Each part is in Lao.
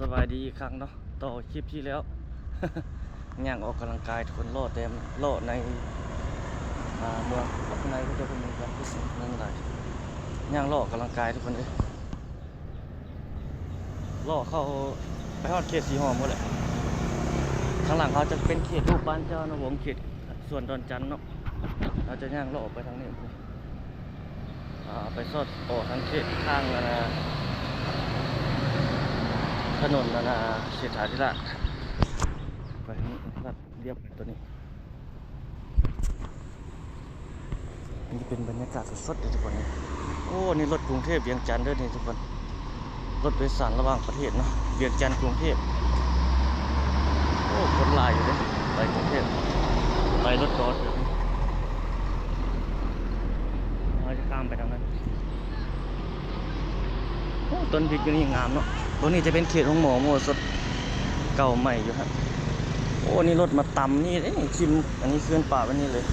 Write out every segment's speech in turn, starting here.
ສະບາຍດີອີກຄັ້ງເນາະ ຕໍ່ຄລິບທີ່ແລ້ວ ຍ່າງອອກກຳລັງກາຍທຸກຄົນ ເລາະແຕ່ ເລາະໃນ ອ່າ ເມືອງ ເລາະໃນເຂົາເຈົ້າກໍມີການຝຶກເມືອງຫຼາຍ ຍ່າງເລາະອອກກຳລັງກາຍທຸກຄົນເອີຍ ເລາະເຂົ້າໄປຮອດເຂດສີຫໍໝົດແຫຼະ ທາງຫຼັງເຮົາຈະເປັນເຂດຮູບບ້ານເຈົ້ານະວົງ ເຂດສວນດອນຈັນເນາະ ເຮົາຈະຍ່າງເລາະອອກໄປທາງນີ້. ອ່າ ໄປສອດອອກທາງເຂດທາງ ອັນນ່າ ຖະໜົນ ອັນນ່າ ເສດຖາທິລາດ ໄປທາງນີ້ ລັດລຽບໄປຕົວນີ້ ນີ້ເປັນບັນຍາກາດສົດໆເດ້ທຸກຄົນ ໂອ້ ນີ້ລົດກຸງເທບວຽງຈັນເດີນີ້ທຸກຄົນ. ລົດໂດຍສານລະຫວ່າງປະເທດເນາະ ວຽງຈັນ ກຸງເທບ ໂອ້ ຄົນຫຼາຍຢູ່ເດ້ ໄປກຸງເທບ ໄປລົດຈອດຢູ່ ເຮົາຈະຂ້າມໄປທາງນັ້ນ ໂອ້ ຕົ້ນບິກຢູ່ນີ້ງາມເນາະ ຕົງນີ້ຈະເປັນເຂດໂຮງໝໍມະໂຫສົດ ເກົ່າໃໝ່ຢູ່ຫັ້ນ ໂອ້ ນີ້ລົດມາຕຳນີ້ເດ້ ຖິ້ມອັນນີ້ຄືນປະໄວ້ນີ້ເລີຍ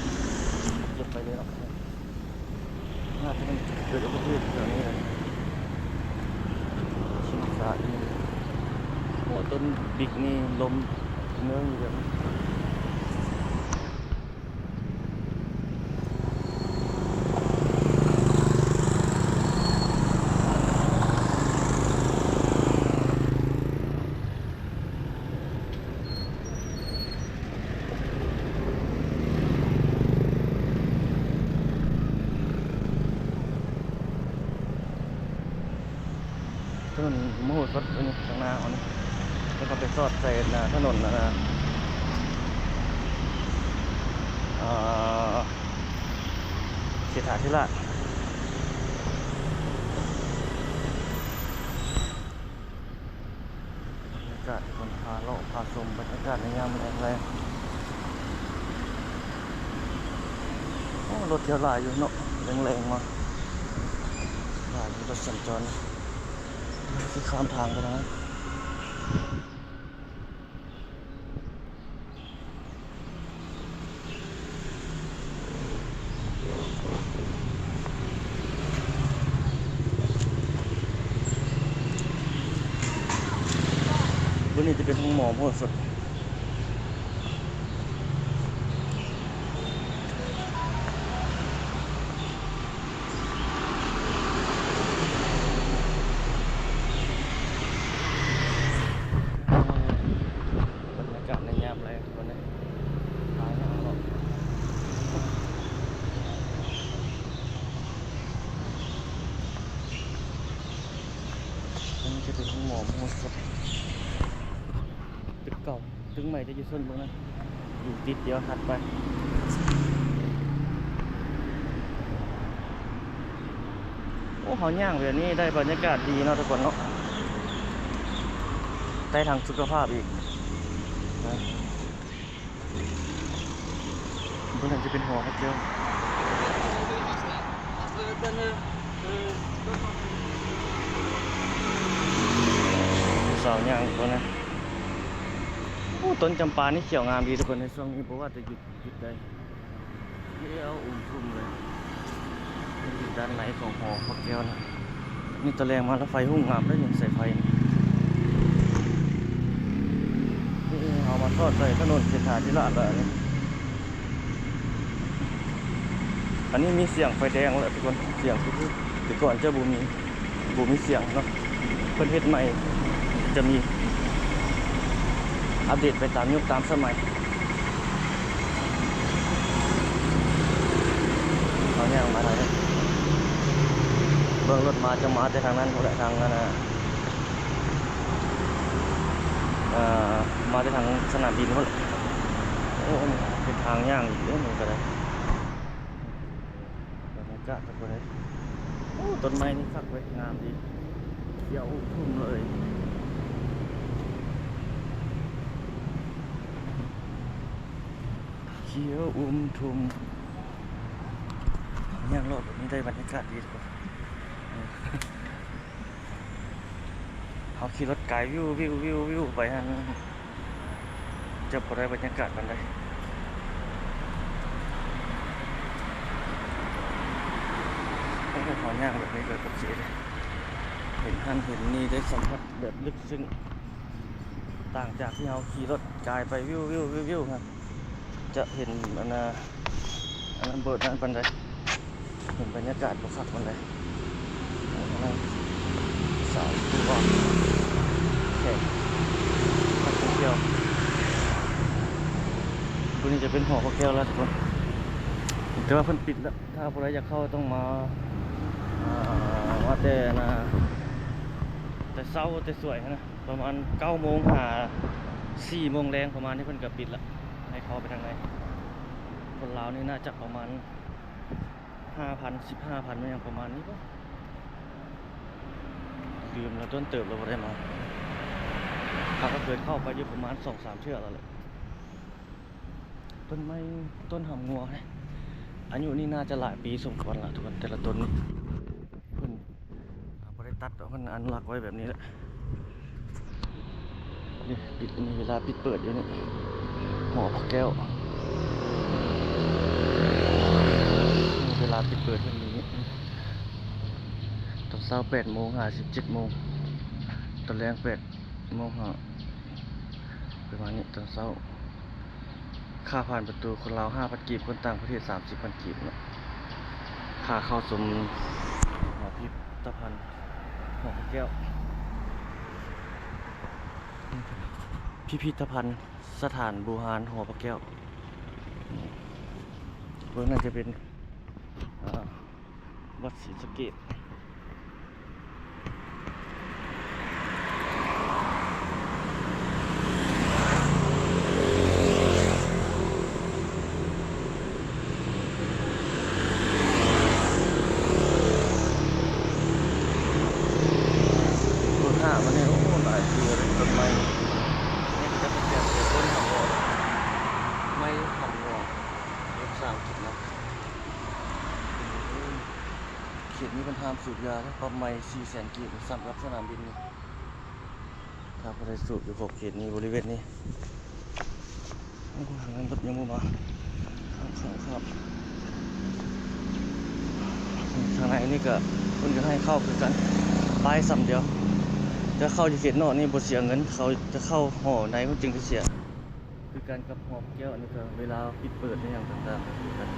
ເກັບໄປເລີຍເນາະ. ໜ້າຈະເປັນເກີດອຸບັດຕິເຫດຢູ່ແຖວນີ້ແຫຼະ ຊິງສາອີກ ໂອ້ ຕົ້ນບິກນີ້ລົ້ມເນີງຢູ່ເດ. ຖະໜົນມະໂຫສົດ ອັນນີ້ຂ້າງໜ້າເຮົານີ້ ແລ້ວກໍໄປສອດໃສ່ ອັນນ່າ ຖະໜົນ ອັນນ່າ ເອີ ເສດຖາທິລາດ. ບັນຍາກາດທີ່ເພິ່ນພາເລາະພາຊົມ ບັນຍາກາດໃນຍາມແລງໆ ໂອ້ ລົດກໍຫຼາຍຢູ່ເນາະ ແລງໆມາ ຫຼາຍຢູ່ ລົດສັນຈອນ ຊິຂ້າມທາງໄປທາງນັ້ນ. ຕົວນີ້ຈະເປັນໂຮງໝໍໂພດສົດ ບັນຍາກາດໃນຍາມແລງ ອັນນີ້ຈະເປັນໂຮງໝໍໂພດສົດ ຕຶກເກົ່າ ຕຶກໃໝ່ຈະຢູ່ເຊິ່ງເບິ່ງນະ ຢູ່ຕິດດຽວຖັດໄປ. ໂອ້ ເຮົາຍ່າງແບບນີ້ໄດ້ບັນຍາກາດດີເນາະທຸກຄົນເນາະ ໄດ້ທັງສຸຂະພາບອີກນະ. ເບິ່ງນັ້ນຈະເປັນຫໍພະແກ້ວ ຜູ້ສາວຍ່າງຕົວນັ້ນ. ໂອ້ ຕົ້ນຈຳປານີ້ຂຽວງາມດີທຸກຄົນ ໃນຊ່ວງນີ້ບໍ່ວ່າຈະຢຸດ ຢຸດໄດ້ ຂຽວອຸ້ມທຸ່ມເລີຍ. ນີ້ຄືດ້ານໃນຂອງຫໍພະແກ້ວນະ. ນີ້ຕອນແລງມາລະໄຟຮຸ່ງງາມເດ້ນີ້ ສາຍໄຟນີ້. ນີ້ເຮົາມາສອດໃສ່ຖະໜົນເສດຖາທິລາດແລ້ວນີ້. ອັນນີ້ມີສຽງໄຟແດງແລ້ວທຸກຄົນ ສຽງຄື ແຕ່ກ່ອນຈະບໍ່ມີ ບໍ່ມີສຽງເນາະ ເພິ່ນເຮັດໃໝ່ ຈະມີອັບເດດໄປຕາມຍຸກຕາມສະໄໝ. ເຮົາຍ່າງມາທາງນີ້ ເບິ່ງລົດມາຈະມາແຕ່ທາງນັ້ນພຸ້ນແຫຼະ ທາງອັນນ່າ ເອີ ມາແຕ່ທາງສະໜາມບິນພຸ້ນແຫຼະ. ໂອ້ ເປັນທາງຍ່າງອີກເດ້ ນີ້ກໍໄດ້. ບັນຍາກາດທຸກຄົນເອີຍ ໂອ້ ຕົ້ນໄມ້ນີ້ຄັກເວີຍ ງາມດີ ຂຽວອຸ້ມທຸ່ມເລີຍ ຂຽວອຸ້ມທຸ່ມ. ຍ່າງເລາະແບບນີ້ໄດ້ບັນຍາກາດດີທຸກຄົນ. ເຮົາຂີ່ລົດໄກວິວໆໆໆໄປຫັ້ນ ຈະບໍ່ໄດ້ບັນຍາກາດປານໃດ. ໂອ້ ເຮົາຍ່າງແບບນີ້ກໍໂອເຄເດ້ ເຫັນຫັ້ນເຫັນນີ້ ໄດ້ສຳຜັດແບບເລິກເຊິ່ງ. ຫຼັງຈາກທີ່ເຮົາຂີ່ລົດກາຍໄປວິວໆໆໆ ຈະເຫັນອັນນ່າ ອັນນັ້ນບໍ່ນັ້ນປານໃດ ເຫັນບັນຍາກາດບໍ່ຄັກປານໃດ. ອັນນັ້ນສາມຕົວແຂກນັກທ່ອງທ່ຽວ. ຕົວນີ້ຈະເປັນຫໍພະແກ້ວລະທຸກຄົນ ແຕ່ວ່າເພິ່ນປິດລະ. ຖ້າຜູ້ໃດຢາກເຂົ້າຕ້ອງມາ ອ່າ ມາແຕ່ ອັນນ່າ ແຕ່ເຊົ້າແຕ່ສວຍຫັ້ນນະ ປະມານເກົ້າໂມງຫາສີ່ໂມງແລງປະມານນີ້ ເພິ່ນກະປິດລະ ໃຫ້ເຂົ້າໄປທາງໃນ. ຄົນລາວນີ້ໜ້າຈະປະມານຫ້າພັນ ສິບຫ້າພັນ ແມ່ນຫຍັງປະມານນີ້ບໍ. ລືມລະ ດົນເຕີບລະບໍ່ໄດ້ມາ. ຂ້າກະເຄີຍເຂົ້າໄປຢູ່ປະມານສອງສາມເທື່ອລະແຫຼະ. ຕົ້ນໄມ້ ຕົ້ນຫຳງົວ ອາຍຸນີ້ໜ້າຈະຫຼາຍປີສົມຄວນລະທຸກຄົນ ແຕ່ລະຕົ້ນນີ້ ເພິ່ນບໍ່ໄດ້ຕັດດອກ ເພິ່ນອະນຸລັກໄວ້ແບບນີ້ແຫຼະ. ນີ້ປິດ ນີ້ເວລາປິດເປີດຢູ່ນີ້ ຫໍພະແກ້ວ ເວລາປິດເປີດເພິ່ນຢູ່ນີ້ ຕອນເຊົ້າແປດໂມງຫາສິບເຈັດໂມງ ຕອນແລງແປດໂມງຫາ ປະມານນີ້ ຕອນເຊົ້າ. ຄ່າຜ່ານປະຕູຄົນລາວຫ້າພັນກີບ ຄົນຕ່າງປະເທດສາມສິບພັນກີບເນາະ. ຄ່າເຂົ້າຊົມພິພິທະພັນຫໍພະແກ້ວ ພິພິທະພັນສະຖານບູຮານຫໍພະແກ້ວ. ເບື້ອງນັ້ນຈະເປັນ ເອີ ວັດສີສະເກດ. ຕົ້ນຫາກມັນນີ້ ໂອ້ ຫຼາຍປີແລ້ວເດ້ ຕົ້ນໄມ້ ນີ້ກະຈະເປັນແບບຕົ້ນຫຳງົວ ໄມ້ຫຳງົວ ພາສາອັງກິດນະ. ເຂດນີ້ເພິ່ນຫ້າມສູບຢາເດ້ ປັບໃໝ່ສີ່ແສນກີບ ສຳລັບສະໜາມບິນນີ້ ຖ້າຜູ້ໃດສູບຢູ່ຂອບເຂດນີ້ ບໍລິເວນນີ້. ໂອ້ ທາງນັ້ນລົດຍັງບໍ່ມາ ຂ້າມໆໆ ທາງໃນນີ້ກະເພິ່ນກະໃຫ້ເຂົ້າຄືກັນ ປ້າຍສ່ຳດຽວ. ຈະເຂົ້າຢູ່ເຂດນອກນີ້ບໍ່ເສຍເງິນ ເຂົາຈະເຂົ້າຫໍໃນມັນຈຶ່ງຈະເສຍ. ຄືກັນກັບຫໍພະແກ້ວ ອັນນີ້ກະເວລາປິດເປີດອີ່ຫຍັງຕ່າງໆ ຄືກັນ.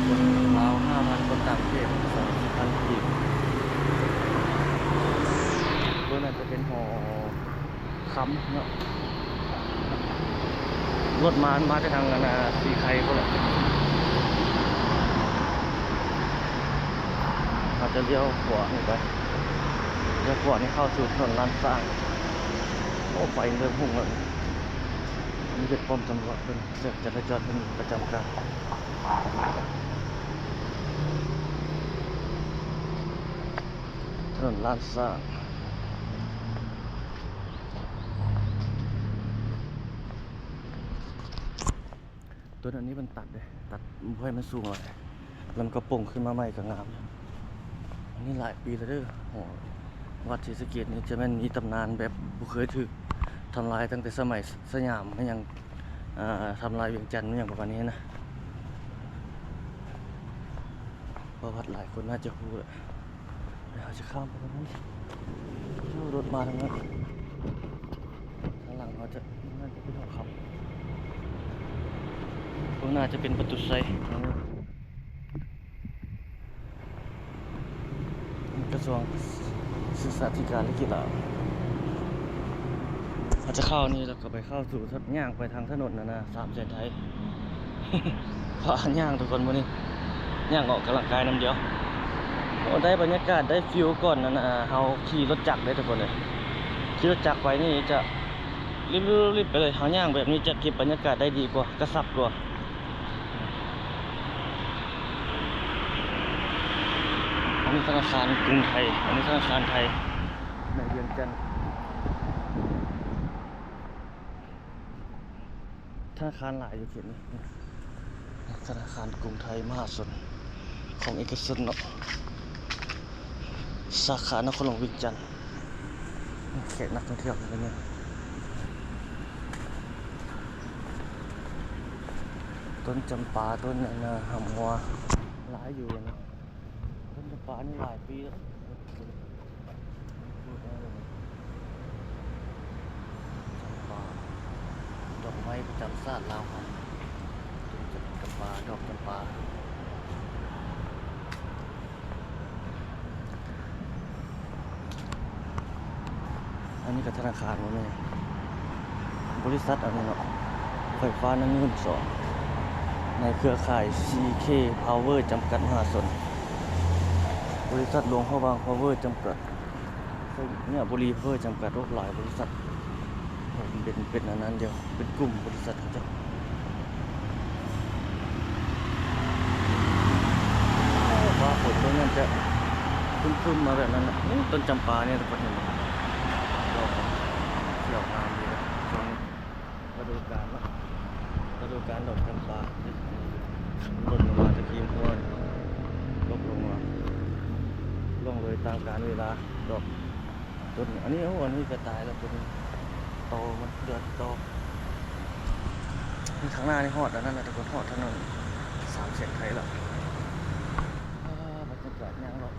ຄົນລາວຫ້າພັນ ຄົນຕ່າງປະເທດສອງພັນກີບ. ເບິ່ງນັ້ນຈະເປັນຫໍຄຳເນາະ ລົດມາ ມາແຕ່ທາງອັນນ່າ ສີໄຄພຸ້ນແຫຼະ. ເຮົາຈະລ້ຽວຂວານີ້ໄປ ລ້ຽວຂວານີ້ເຂົ້າສູ່ຖະໜົນລ້ານຊ້າງ. ໂອ້ ໄຟເລີ່ມຮຸ່ງແລ້ວ. ອັນນີ້ເປັນປ້ອມຕຳຫຼວດເພິ່ນ ຈະ ຈະລາຈອນເພິ່ນປະຈຳການ ຖະໜົນລ້ານຊ້າງ. ຕົ້ນອັນນີ້ມັນຕັດເດ້ ຕັດບໍ່ໃຫ້ມັນສູງຫຼາຍ ແລ້ວມັນກະປົງຂຶ້ນມາໃໝ່ກະງາມ. ອັນນີ້ຫຼາຍປີແລ້ວເດີ ຫໍວັດສີສະເກດນີ້ຈະແມ່ນມີຕຳນານແບບບໍ່ເຄີຍຖືກທຳລາຍ ຕັ້ງແຕ່ສະໄໝສະຫຍາມມາຫຍັງ ອ່າ ທຳລາຍວຽງຈັນມາຫຍັງປະມານນີ້ນະ. ປະຫວັດຫຼາຍຄົນໜ້າຈະຮູ້ແຫຼະ. ເຮົາຈະຂ້າມໄປທາງນັ້ນ ເຮົາລົດມາທາງນັ້ນ ທາງຫຼັງເຮົາຈະ ນັ້ນຈະເປັນຫໍຄຳ ເບື້ອງໜ້າຈະເປັນປະຕູໄຊ. ກະຊວງສຶກສາທິການ ແລະ ກິລາ. ເຮົາຈະເຂົ້ານີ້ແລ້ວກະໄປເຂົ້າສູ່ ຍ່າງໄປທາງຖະໜົນອັນນ່າ ສາມແສນໄທ. ພາຍ່າງທຸກຄົນມື້ນີ້ ຍ່າງອອກກຳລັງກາຍນຳດຽວ. ໂອ້ ໄດ້ບັນຍາກາດ ໄດ້ຟີວກ່ອນອັນນ່າ ເຮົາຂີ່ລົດຈັກເດ້ທຸກຄົນເອີຍ. ຂີ່ລົດຈັກໄປນີ້ຈະລິບໆໄປເລີຍ ເຮົາຍ່າງແບບນີ້ຈະເກັບບັນຍາກາດໄດ້ດີກວ່າ ກະຊັບກວ່າ. ອັນນີ້ທະນາຄານກຸງໄທ ອັນນີ້ທະນາຄານໄທໃນວຽງຈັນ. ທະນາຄານຫຼາຍຢູ່ເຂດນີ້ ທະນາຄານກຸງໄທມະຫາຊົນ ຂອງເອກະຊົນເນາະ ສາຂານະຄອນຫຼວງວຽງຈັນ. ແຂກນັກທ່ອງທ່ຽວເປັນຫຍັງ ຕົ້ນຈຳປາ ຕົ້ນອັນນ່າ ຫຳງົວ ຫຼາຍຢູ່ເນາະ. ຕົ້ນຈຳປານີ້ຫຼາຍປີແລ້ວ ປູກມາແລ້ວນີ້. ໄມ້ປະຈຳຊາດລາວເຮົາ ຕົ້ນຈຳປາ ດອກຈຳປາ. ອັນນີ້ກໍທະນາຄານບໍ່ແມ່ນ ບໍລິສັດອັນນີ້ເນາະ ໄຟຟ້ານາງເງິນສອງ ໃນເຄືອຂ່າຍ ຊີເຄ ພາວເວີ ຈຳກັດມະຫາຊົນ ບໍລິສັດຫຼວງພະບາງ ພາວເວີ ຈຳກັດ ໄຊຍະບູລີ ພາວເວີ ຈຳກັດ. ໂອ້ ຫຼາຍບໍລິສັດ ເປັນ ເປັນອັນນັ້ນດຽວ ເປັນກຸ່ມບໍລິສັດເຂົາເຈົ້າ. ຟ້າຝົນຊ່ວງນັ້ນຈະຄຶ້ມໆມາແບບນັ້ນນະ. ໂອ້ ຕົ້ນຈຳປານີ້ ທຸກຄົນເຫັນບໍ່? ດອກຂຽວງາມດີເດ້ຊ່ວງນີ້ ລະດູການເນາະ ລະດູການດອກຈຳປາ. ມັນຫຼົ່ນລົງມາແຕ່ກີ້ ຫົວຕົກລົງມາ ລ່ວງເລີຍຕາມການເວລາ. ດອກ ຕົ້ນ ອັນນີ້ ໂອ້ ອັນນີ້ກໍຕາຍແລ້ວ ຕົ້ນຕໍມັນເຫຼືອແຕ່ຕໍ. ນີ້ທາງໜ້ານີ້ຮອດອັນນັ້ນແລ້ວ ທຸກຄົນ ຮອດຖະໜົນສາມແສງໄທແລ້ວ. ອ່າ ບັນຍາກາດຍ່າງເລາະ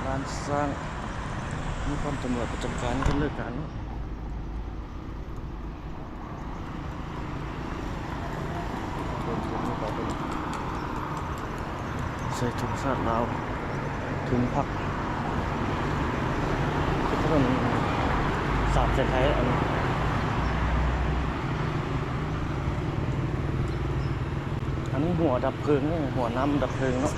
ຮ້ານຊ້າງ ມີປ້ອມຕຳຫຼວດປະຈຳການ ເພິ່ນເລີກການເນາະ. ໃສ່ທຸງຊາດລາວ ທຸງພັກ ຄືຖະໜົນສາມແສນໄທ. ອັນນີ້ ອັນນີ້ຫົວດັບເພີງເດ້ ຫົວນ້ຳດັບເພີງເນາະ.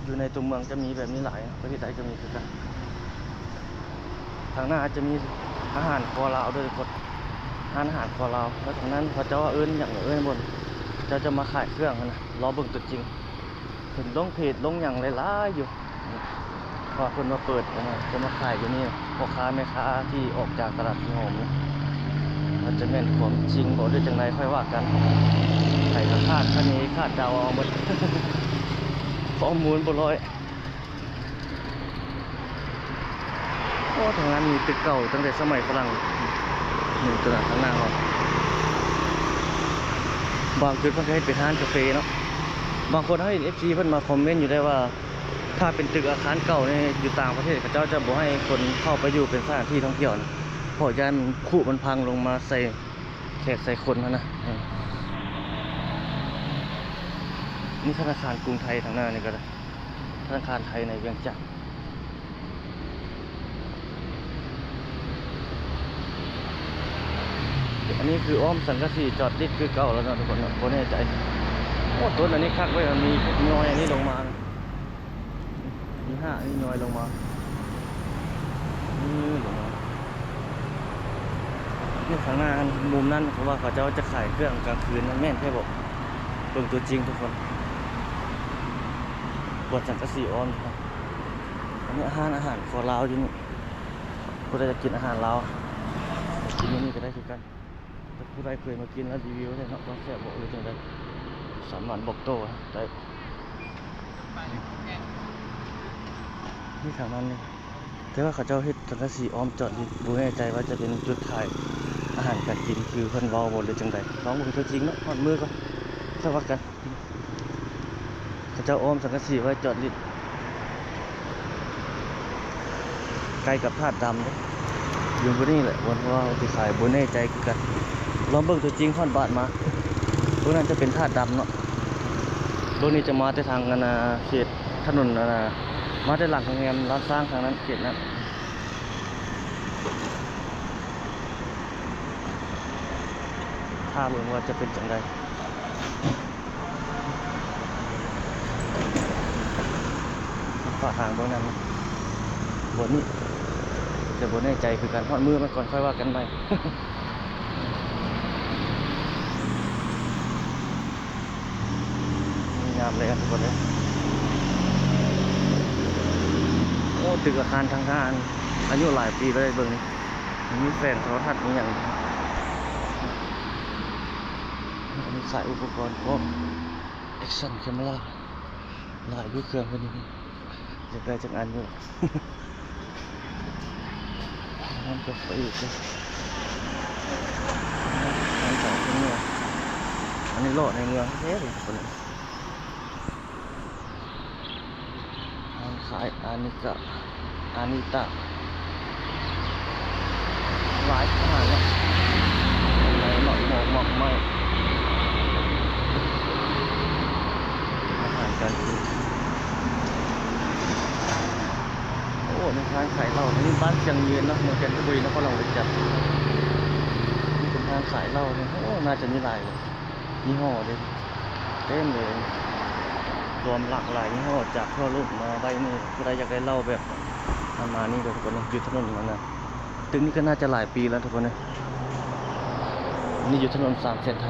ຢູ່ໃນຕົວເມືອງຈະມີແບບນີ້ຫຼາຍ ປະເທດໃດກໍມີຄືກັນ. ທາງໜ້າຈະມີອາຫານຄົວລາວເດີທຸກຄົນ ຮ້ານອາຫານຄົວລາວ ແລ້ວທາງນັ້ນເຂົາເຈົ້າວ່າເອີ້ນຫຍັງ ເອີ້ນບໍ່ ເຂົາເຈົ້າຈະມາຂາຍເຄື່ອງຫັ້ນນະ. ລໍເບິ່ງຕົວຈິງ ເຫັນລົງເພຈລົງຫຍັງຫຼາຍໆຢູ່ ວ່າເພິ່ນມາເປີດ ຈະມາຂາຍຢູ່ນີ້. ພໍ່ຄ້າແມ່ຄ້າທີ່ອອກຈາກຕະຫຼາດສີຫອມນີ້ ອາດຈະແມ່ນຄວາມຈິງບໍ່ ຫຼືຈັ່ງໃດ ຄ່ອຍວ່າກັນ. ໃຜກໍຄາດຄະເນ ຄາດເດົາເອົາໝົດ ຂໍ້ມູນບໍ່ຮ້ອຍ. ໂອ້ ທາງນັ້ນມີຕຶກເກົ່າຕັ້ງແຕ່ສະໄໝຝຣັ່ງ ນີ້ ຕົວນັ້ນທາງໜ້າເຮົາ ບາງຈຸດເພິ່ນກໍເຮັດເປັນຮ້ານກາເຟເນາະ. ບາງຄົນເຮົາເຫັນ ເອັຟຊີ ເພິ່ນມາຄອມເມັນຢູ່ໄດ້ວ່າ ຖ້າເປັນຕຶກອາຄານເກົ່ານີ້ ຢູ່ຕ່າງປະເທດເຂົາເຈົ້າຈະບໍ່ໃຫ້ຄົນເຂົ້າໄປຢູ່ເປັນສະຖານທີ່ທ່ອງທ່ຽວນະ ເພາະຢ້ານຄຸມັນພັງລົງມາໃສ່ແຂກໃສ່ຄົນຫັ້ນນະ. ເອີ ນີ້ທະນາຄານກຸງໄທທາງໜ້ານີ້ກໍໄດ້ ທະນາຄານໄທໃນວຽງຈັນ. ອັນນີ້ຄືອ້ອມສັງກະສີຈອດລິດຄືເກົ່າແລ້ວເນາະທຸກຄົນເນາະ ບໍ່ແນ່ໃຈ. ໂອ້ ຕົ້ນອັນນີ້ຄັກເວີຍ ມັນມີຍ້ອຍອັນນີ້ລົງມາ ມີຮາກນີ້ຍ້ອຍລົງມາ ນີ້ລົງມາ. ນີ້ຂ້າງໜ້າຫັ້ນ ມຸມນັ້ນເຂົາວ່າເຂົາເຈົ້າຈະຂາຍເຄື່ອງກາງຄືນ ມັນແມ່ນແທ້ບໍ່? ເບິ່ງຕົວຈິງທຸກຄົນ ກວດສັງກະສີອ້ອມ. ອັນນີ້ຮ້ານອາຫານຄົວລາວຢູ່ນີ້ ຜູ້ໃດຢາກກິນອາຫານລາວ ກິນຢູ່ນີ້ກໍໄດ້ຄືກັນ. ແຕ່ຜູ້ໃດເຄີຍມາກິນແລ້ວຣີວິວແທ້ເນາະ ວ່າແຊບບໍ່ ຫຼືຈັ່ງໃດ ສາມາດບອກໂຕ້ໄດ້. ນີ້ທາງນັ້ນນີ້ ແຕ່ວ່າເຂົາເຈົ້າເຮັດສັງກະສີອ້ອມຈອດລິດ ບໍ່ແນ່ໃຈວ່າຈະເປັນຈຸດຂາຍອາຫານການກິນຄືເພິ່ນເວົ້າບໍ່ ຫຼືຈັ່ງໃດ. ລອງເບິ່ງຕົວຈິງເນາະ ຮອດມື້ກ່ອນ ຄ່ອຍວ່າກັນ. ເຂົາເຈົ້າອ້ອມສັງກະສີໄວ້ຈອດລິດ ໃກ້ກັບທາດດຳເດ້ ຢູ່ບ່ອນນີ້ແຫຼະ ບ່ອນທີ່ວ່າເຂົາຊິຂາຍ ບໍ່ແນ່ໃຈຄືກັນ. ລອງເບິ່ງຕົວຈິງ ຮອດບາດມາ ເບື້ອງນັ້ນຈະເປັນທາດດຳເນາະ. ເບື້ອງນີ້ຈະມາແຕ່ທາງອັນນ່າ ເຂດຖະໜົນອັນນ່າ ມາແຕ່ຫຼັງໂຮງແຮມລ້ານຊ້າງທາງນັ້ນ ເຂດນັ້ນ. ຖ້າເບິ່ງວ່າຈະເປັນຈັ່ງໃດ. ຝາທາງເບື້ອງນັ້ນ ບ່ອນນີ້ຈະບໍ່ແນ່ໃຈຄືກັນ ຮອດມື້ມັນກ່ອນ ຄ່ອຍວ່າກັນໃໝ່. ງາມເລີຍທຸກຄົນເອີຍ. ໂອ້ ຕຶກອາຄານທາງທະຫານ ອາຍຸຫຼາຍປີແລ້ວເດ້ ເບິ່ງນີ້ ມີແສງໂທລະທັດ ມີຫຍັງ. ອັນນີ້ຂາຍອຸປະກອນກ້ອງ ແອັກຊັນແຄມເມຣາ ຫຼາຍຢູ່ເຄື່ອງເພິ່ນນີ້ ຢາກໄດ້ຈັກອັນຢູ່. ຮ້ານກາເຟອີກ ຮ້ານຂາຍເຄື່ອງນົວ. ອັນນີ້ເລາະໃນເມືອງແທ້ໆ ທຸກຄົນ. ຮ້ານຂາຍອານິກະ ອານິຕະ ຫຼາຍຂະໜາດເນາະ. ໝາກໄມ້ ໝາກໝອກ ໝາກໄມ້ ອາຫານການກິນ. ໂອ້ ມີຮ້ານຂາຍເຫຼົ້າ. ນີ້ບ້ານຊຽງຍືນເນາະ ເມືອງຈັນທະບູລີ ນະຄອນຫຼວງວຽງຈັນ. ນີ້ເປັນຮ້ານຂາຍເຫຼົ້ານີ້. ໂອ້ ໜ້າຈະມີຫຼາຍ ຍີ່ຫໍ້ເດ້ ເຕັມເລີຍ. ລວມຫຼາກຫຼາຍຍີ່ຫໍ້ຈາກທົ່ວໂລກມາໄວ້ນີ້. ຜູ້ໃດຢາກໄດ້ເຫຼົ້າແບບນັ້ນ ມານີ້ເດີທຸກຄົນເດີ. ຢູ່ຖະໜົນນັ້ນນະ ຕຶກນີ້ກໍໜ້າຈະຫຼາຍປີແລ້ວທຸກຄົນເດີ. ນີ້ຢູ່ຖະໜົນສາມແສນໄທ.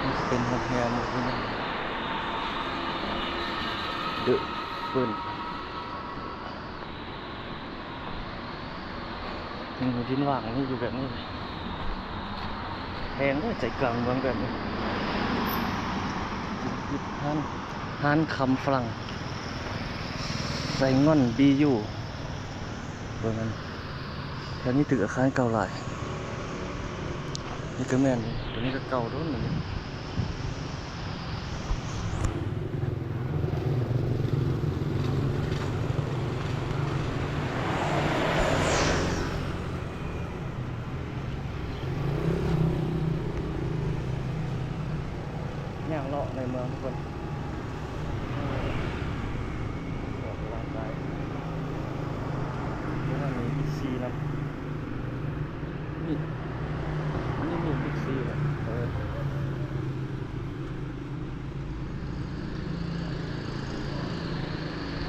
ນີ້ເປັນໂຮງແຮມ ເດີເພິ້ນ. ນີ້ ດິນວ່າງນີ້ ຢູ່ແບບນີ້ ແພງເດ້ ໃຈກາງເມືອງແບບນີ້. ຮ້ານ ຮ້ານຄຳຝຣັ່ງ ໄຊງອນບີຢູ ເບິ່ງຫັ້ນ. ແຖວນີ້ຕຶກອາຄານເກົ່າຫຼາຍ. ນີ້ກໍແມ່ນ ໂຕນີ້ກໍເກົ່າດົນແລ້ວນີ້. ຍ່າງເລາະໃນເມືອງທຸກຄົນ ອອກກຳລັງກາຍ. ຢູ່ນັ້ນມີບິກຊີນຳ. ນີ້ ອັນນີ້ມີບິກຊີແຫຼະ. ເອີ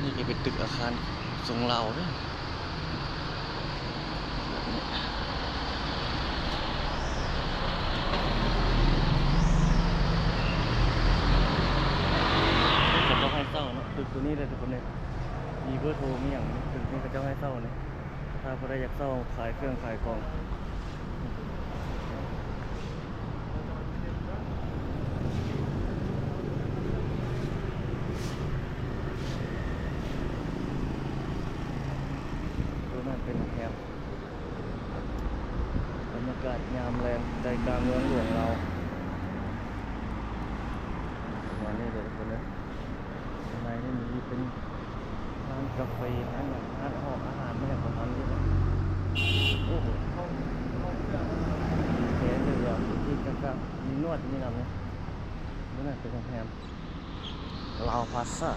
ນີ້ກໍເປັນຕຶກອາຄານຊົງລາວເດ້. ເຂົາເຈົ້າໃຫ້ເຊົ່າເນາະ ຕຶກຕົວນີ້ເລີຍທຸກຄົນເດີ. ມີເບີໂທມີຫຍັງ ຕຶກນີ້ເຂົາເຈົ້າໃຫ້ເຊົ່ານີ້. ຖ້າຜູ້ໃດຢາກເຊົ່າຂາຍເຄື່ອງຂາຍຂອງ ຕົວນັ້ນເປັນໂຮງແຮມ. ບັນຍາກາດຍາມແລງໃຈກາງເມືອງຫຼວງລາວ ປະມານນີ້ເດີທຸກຄົນເດີ. ຂ້າງໃນນີ້ມີເປັນຮ້ານກາເຟ ຮ້ານຫຍັງ ຮ້ານອາຫອງອາຫານ ມີຫຍັງປະມານນີ້ເນາະ. ໂອ້ໂຫ ມີແຈເຫຼືອ ມີກະກະ ມີນວດ ມີນຳນີ້. ຕົວນັ້ນເປັນໂຮງແຮມ ລາວພາຊາ.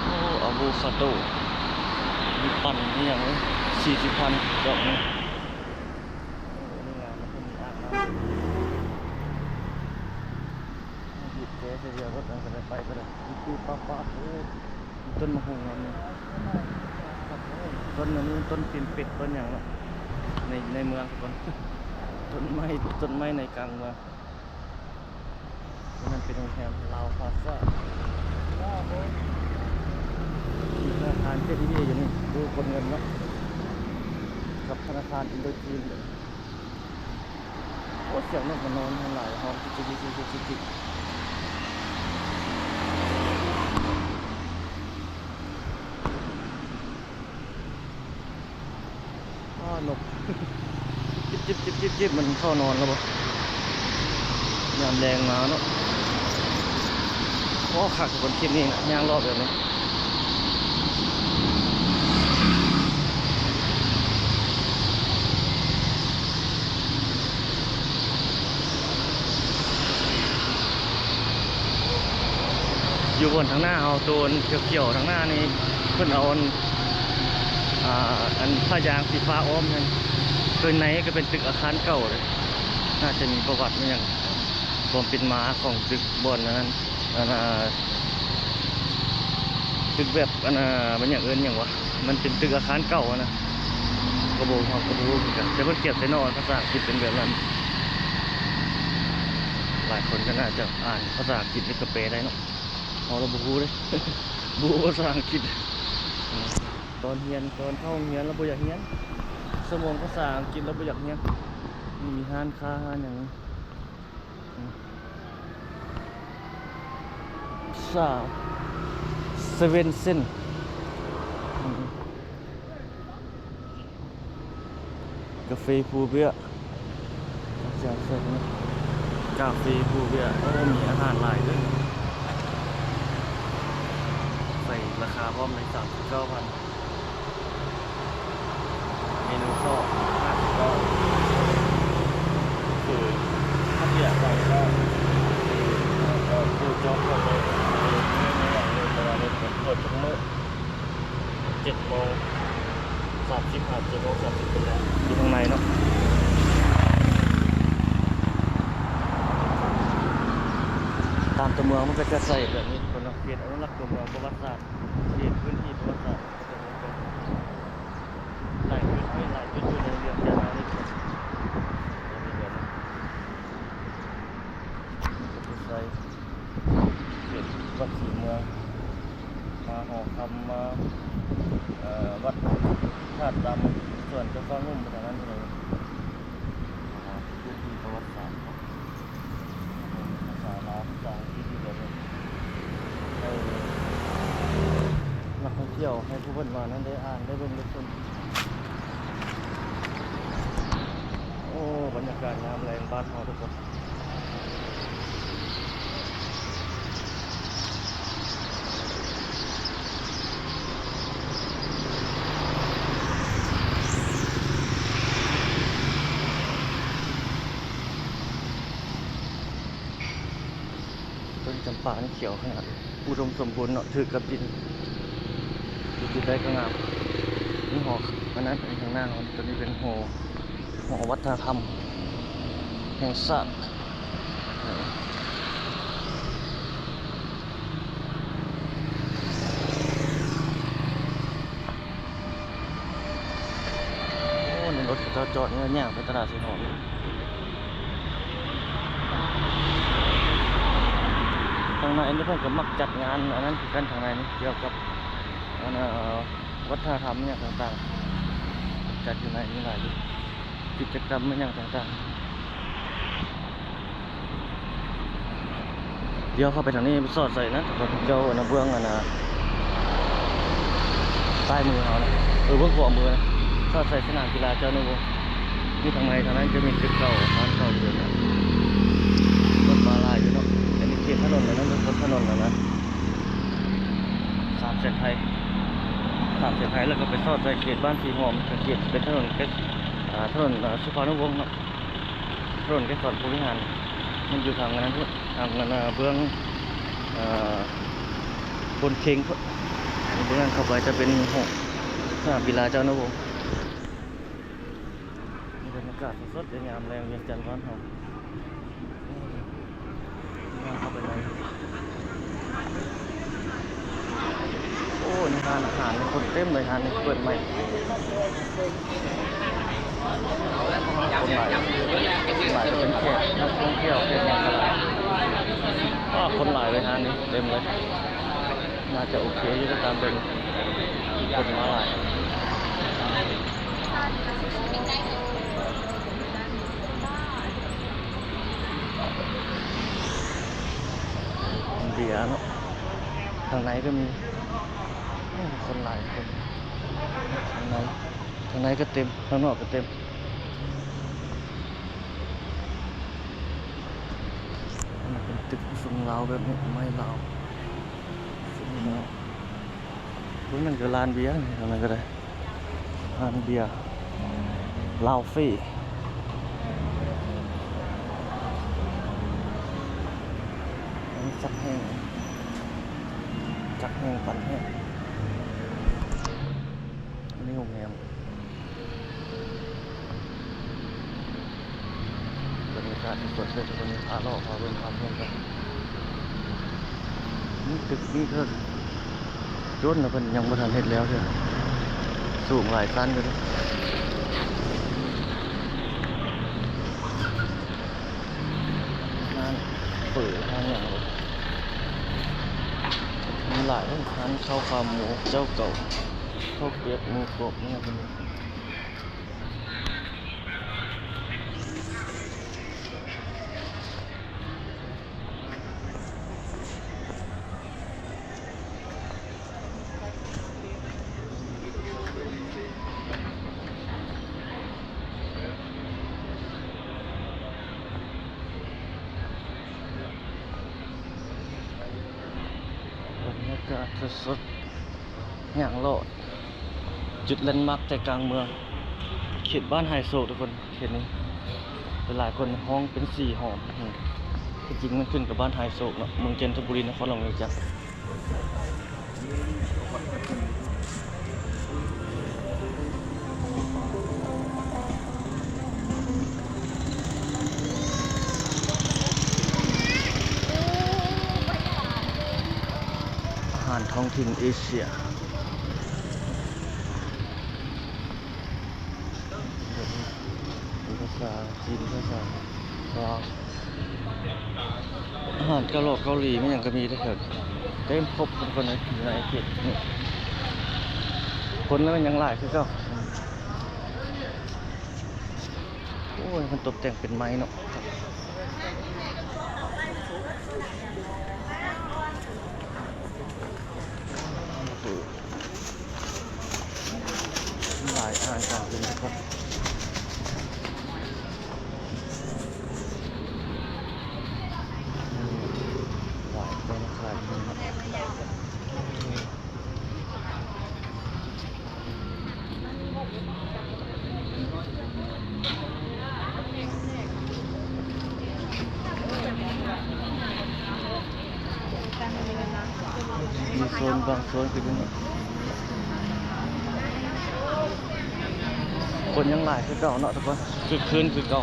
ໂອ້ ອາໂວຄາໂດ ມີປັ່ນ ມີຫຍັງເລີຍ ສີ່ສິບພັນ ດອກນີ້. ໂອ້ ອັນນີ້ງາມນະ ເພິ່ນມີອ່າງນ້ຳ ບີບແຕໃສ່ເຮືອລົດ ອັນກໍໄດ້ໄປກໍໄດ້ ປີບໆປາບໆ. ໂອ້ ຕົ້ນໝາກຫຸ່ງອັນນີ້ ຕົ້ນອັນນີ້ ຕົ້ນຕີນເປັດ ຕົ້ນຫຍັງເນາະ ໃນ ໃນເມືອງພຸ້ນ ຕົ້ນໄມ້ ຕົ້ນໄມ້ໃນກາງເມືອງ. ຕົວນັ້ນເປັນໂຮງແຮມລາວພາຊາ ມີທະນາຄານເຄດີບີຢູ່ນີ້ ຢູ່ກົດເງິນເນາະ ກັບທະນາຄານອິນໂດຈີນ. ໂອ້ ສຽງນົກມານອນແຮງຫຼາຍ ຮ້ອງຈິກຈິກຈິກຈິກ. ອ້າ ນົກ ຈິບໆໆໆ ມັນເຂົ້ານອນແລ້ວບໍ່? ຍາມແລງມາເນາະ. ໂອ້ ຄັກທຸກຄົນ ຄລິບນີ້ນະ ຍ່າງເລາະແບບນີ້. ຢູ່ບ່ອນທາງໜ້າເຮົາ ໂຕນຂຽວໆທາງໜ້ານີ້ ເພິ່ນເອົາອັນ ອ່າ ອັນຜ້າຢາງສີຟ້າອ້ອມນັ້ນ. ໂດຍໃນກໍເປັນຕຶກອາຄານເກົ່າເດ້ ໜ້າຈະມີປະຫວັດມີຫຍັງ ຄວາມເປັນມາຂອງຕຶກບ່ອນນັ້ນ ອັນ ອ່າ ຕຶກແບບ ອັນ ອ່າ ມັນຫຍັງ ເອີ້ນຫຍັງວະ ມັນເປັນຕຶກອາຄານເກົ່າຫັ້ນນະ ກໍບໍ່ ເຮົາກໍບໍ່ຮູ້ຄືກັນ ແຕ່ເພິ່ນຂຽນໃສ່ໜໍ່ພາສາອັງກິດເປັນແບບນັ້ນ. ຫຼາຍຄົນກໍໜ້າຈະອ່ານພາສາອັງກິດ ແລ້ວກໍແປໄດ້ເນາະ ເຮົາລະບໍ່ຮູ້ເດ້ ບໍ່ຮູ້ພາສາອັງກິດ. ຕອນຮຽນ ຕອນເຂົ້າໂຮງຮຽນລະບໍ່ຢາກຮຽນ, ຊົ່ວໂມງພາສາອັງກິດລະບໍ່ຢາກຮຽນ. ມີຮ້ານຄ້າຮ້ານຫຍັງ ສາມ ເຊເວັນເຊັນ ກາເຟພູເບຍ ກາເຟພູເບຍ. ໂອ້ ມີອາຫານຫຼາຍເດີ້, ໃສ່ລາຄາພ້ອມເລີຍ ສາມສິບເກົ້າພັນ. ເມນູເຂົ້າ ຫ້າສິບເກົ້າ ຄື ເຂົ້າເປຍ ສາມສິບເກົ້າ ແລ້ວກໍຜູ້ຈອງເຂົ້າໄດ້ ແຕ່ວ່າເປີດທຸກມື້ ເຈັດໂມງສາມສິບ ຫາ ເຈັດໂມງສາມສິບ ເປັນແລ້ວ ຢູ່ຂ້າງໃນເນາະ. ຕາມຕົວເມືອງມັນກໍຈະໃສ່ແບບນີ້ ເຂດອະນຸລັກຕົວເມືອງປະຫວັດສາດ ເຂດພື້ນທີ່ປະຫວັດສາດ ຫຼາຍຈຸດ ຫຼາຍຈຸດຢູ່ໃນວຽງຈັນເຮົານີ້ ເປັນແບບນີ້ ເປັນໄຊ ເຂດວັດສີເມືອງ ມາຫໍຄຳ ມາ ເອີ ວັດທາດດຳ ສວນເຈົ້າຟ້າງຸ່ມ ປະມານນັ້ນເລີຍ. ອ່າ ເປັນພື້ນທີ່ປະຫວັດສາດເນາະ ພາສາລາວ ພາສາອັງກິດຢູ່ແບບນີ້ ໃຫ້ນັກທ່ອງທ່ຽວ ໃຫ້ຜູ້ເພິ່ນມານັ້ນໄດ້ອ່ານ ໄດ້ເບິ່ງ ໄດ້ຊົມ. ໂອ້ ບັນຍາກາດຍາມແລງບ້ານເຮົາທຸກຄົນ. ຕົ້ນຈຳປານີ້ຂຽວຂະໜາດ ອຸດົມສົມບູນເນາະ ຖືກກັບດິນ ຢູ່ຈຸດໃດກໍງາມ. ມີຫໍ ອັນນັ້ນ ຂ້າງໜ້າເຮົາ ຕົວນີ້ເປັນຫໍ ຫໍວັດທະນະທຳແຫ່ງຊາດ. ໂອ້ ນີ້ລົດເຂົາເຈົ້າຈອດ ຍ່າງໄປຕະຫຼາດສີຫອມ. ທາງໃນນີ້ເພິ່ນກໍມັກຈັດງານອັນນັ້ນຄືກັນ ທາງໃນນີ້ ກ່ຽວກັບອັນ ເອີ ວັດທະນະທຳຫຍັງຕ່າງໆ ຈັດຢູ່ໃນນີ້ຫຼາຍຢູ່ ກິດຈະກຳຫຍັງຕ່າງໆ. ດຽວເຂົ້າໄປທາງນີ້ ສອດໃສ່ນະ ເຈົ້າ ອັນນະ ເບື້ອງອັນນະ ຊ້າຍມືເຮົານະ ເອີ ເບື້ອງຂວາມືນະ ສອດໃສ່ສະໜາມກິລາເຈົ້າໜູວົງ ຢູ່ທາງໃນ. ທາງນັ້ນຈະມີຕຶກເກົ່າ ຮ້ານເກົ່າຢູ່ນະ ລົດມາຫຼາຍຢູ່ເນາະ. ອັນນີ້ເຂດຖະໜົນແລ້ວນະ ລົດ ລົດຖະໜົນແລ້ວນະ ສາມແສນໄທ ສາມແສນໄທ ແລ້ວກໍໄປສອດໃສ່ເຂດບ້ານສີຫອມ ເຂດເປັນຖະໜົນ ເຂດ ອ່າ ຖະໜົນ ອ່າ ສຸພານຸວົງເນາະ. ຖະໜົນໄກສອນພົມວິຫານ ມັນຢູ່ທາງອັນນັ້ນພຸ້ນ ທາງອັນ ເບື້ອງ ເອີ ໂພນເຄັງພຸ້ນ. ເບື້ອງນັ້ນເຂົ້າໄປຈະເປັນຫ້ອງສະໜາມກິລາເຈົ້າໜູວົງ. ນີ້ບັນຍາກາດສົດໆ ຍາມແລງວຽງຈັນບ້ານເຮົາ. ຍ່າງເຂົ້າໄປໃນ ໂອ້ ນີ້ຮ້ານອາຫານ ຄົນເຕັມເລີຍ ຮ້ານນີ້ເປີດໃໝ່. ຄົນຫຼາຍ ສ່ວນຫຼາຍຈະເປັນແຂກ ນັກທ່ອງທ່ຽວ ແຂກຫຍັງກໍຫຼາຍ. ອ້າ ຄົນຫຼາຍເລີຍ ຮ້ານນີ້ເຕັມເລີຍ. ໜ້າຈະໂອເຄຢູ່ ຕາມເບິ່ງ ຄົນມາຫຼາຍ. ເບຍເນາະ ທາງໃນກໍມີ. ໂອ້ ຄົນຫຼາຍຄົນ ທາງໃນ ທາງໃນກໍເຕັມ ທາງນອກກໍເຕັມ. ອັນນີ້ເປັນຕຶກຊົງລາວແບບນີ້ ໄມ້ລາວ ຊົງລາວ. ເບິ່ງນັ້ນກໍຮ້ານເບຍນີ້ ທາງນັ້ນກໍໄດ້ ຮ້ານເບຍ ລາວເຟ. ອັນນີ້ຈັກແຫ້ງ ຈັກແຫ້ງ ປັ່ນແຫ້ງ. ອັນນີ້ໂຮງແຮມ. ບັນຍາກາດສົດໆ ເລີຍ ທຸກຄົນ ພາເລາະ ພາເບິ່ງ ພາຊົມກັນ. ມີຕຶກ ມີເທີ້ນ ຈົນລະເພິ່ນຍັງບໍ່ທັນເຮັດແລ້ວເທື່ອ ສູງຫຼາຍຊັ້ນຢູ່ເດ້. ຮ້ານເຝີ ຮ້ານຫຍັງ ມີຫຼາຍເດ້ ຮ້ານເຂົ້າຂາໝູເຈົ້າເກົ່າ. ເຂົ້າປຽກ ໝູກອບ ຫຍັງ ບັນຍາກາດສົດໆ ຍ່າງເລາະ ຈຸດແລນມາກໃຈກາງເມືອງ ເຂດບ້ານຫາຍໂສກ ທຸກຄົນ. ເຂດນີ້ຫຼາຍໆຄົນຮ້ອງເປັນສີຫອມ ທີ່ຈິງມັນຂຶ້ນກັບບ້ານຫາຍໂສກເນາະ ເມືອງຈັນທະບູລີ ນະຄອນຫຼວງວຽງຈັນ. ອາຫານທ້ອງຖິ່ນເອເຊຍ ເປັນພາສາຈີນ ພາສາລາວ ອາຫານເກົາຫຼອກເກົາຫຼີ ແມ່ນຫຍັງກໍມີເດີ ເຕັມຄົບທຸກຄົນເລີຍ ຢູ່ໃນເຂດນີ້ ຄົນລະແມ່ນຍັງຫຼາຍຄືເກົ່າ. ໂອ້ຍ ມັນຕົບແຕ່ງເປັນໄມ້ເນາະ. ຫຼາຍອາຫານການກິນ ຫຼາຍຄົນຂາຍ ມີໂຊນບາງໂຊນຄື ຄົນຍັງຫຼາຍຄືເກົ່າເນາະທຸກຄົນ ຄຶກຄື້ນຄືເກົ່າ.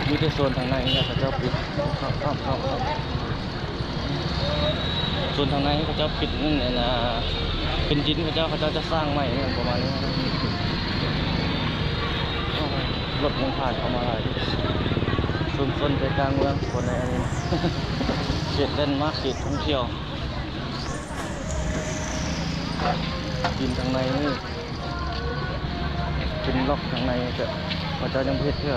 ມີແຕ່ໂຊນທາງໃນນີ້ແຫຼະເຂົາເຈົ້າປິດ ເຂົ້າ ເຂົ້າ ເຂົ້າ ເຂົ້າ. ສ່ວນທາງໃນເຂົາເຈົ້າປິດນັ້ນ ອັນນ່າ ເປັນດິນ ເຂົາເຈົ້າ ເຂົາເຈົ້າຈະສ້າງໃໝ່ ປະມານນີ້. ໂອ້ຍ ລົດຍັງຜ່ານເຂົ້າມາຫຼາຍ. ຊຸມຊົນໃຈກາງເມືອງ ຄົນໃນອັນນີ້ ເຂດແລນມາກ ເຂດທ່ອງທ່ຽວ. ດິນທາງໃນນີ້ ເປັນລັອກທາງໃນ ແຕ່ເຂົາເຈົ້າຍັງບໍ່ເຮັດເທື່ອ.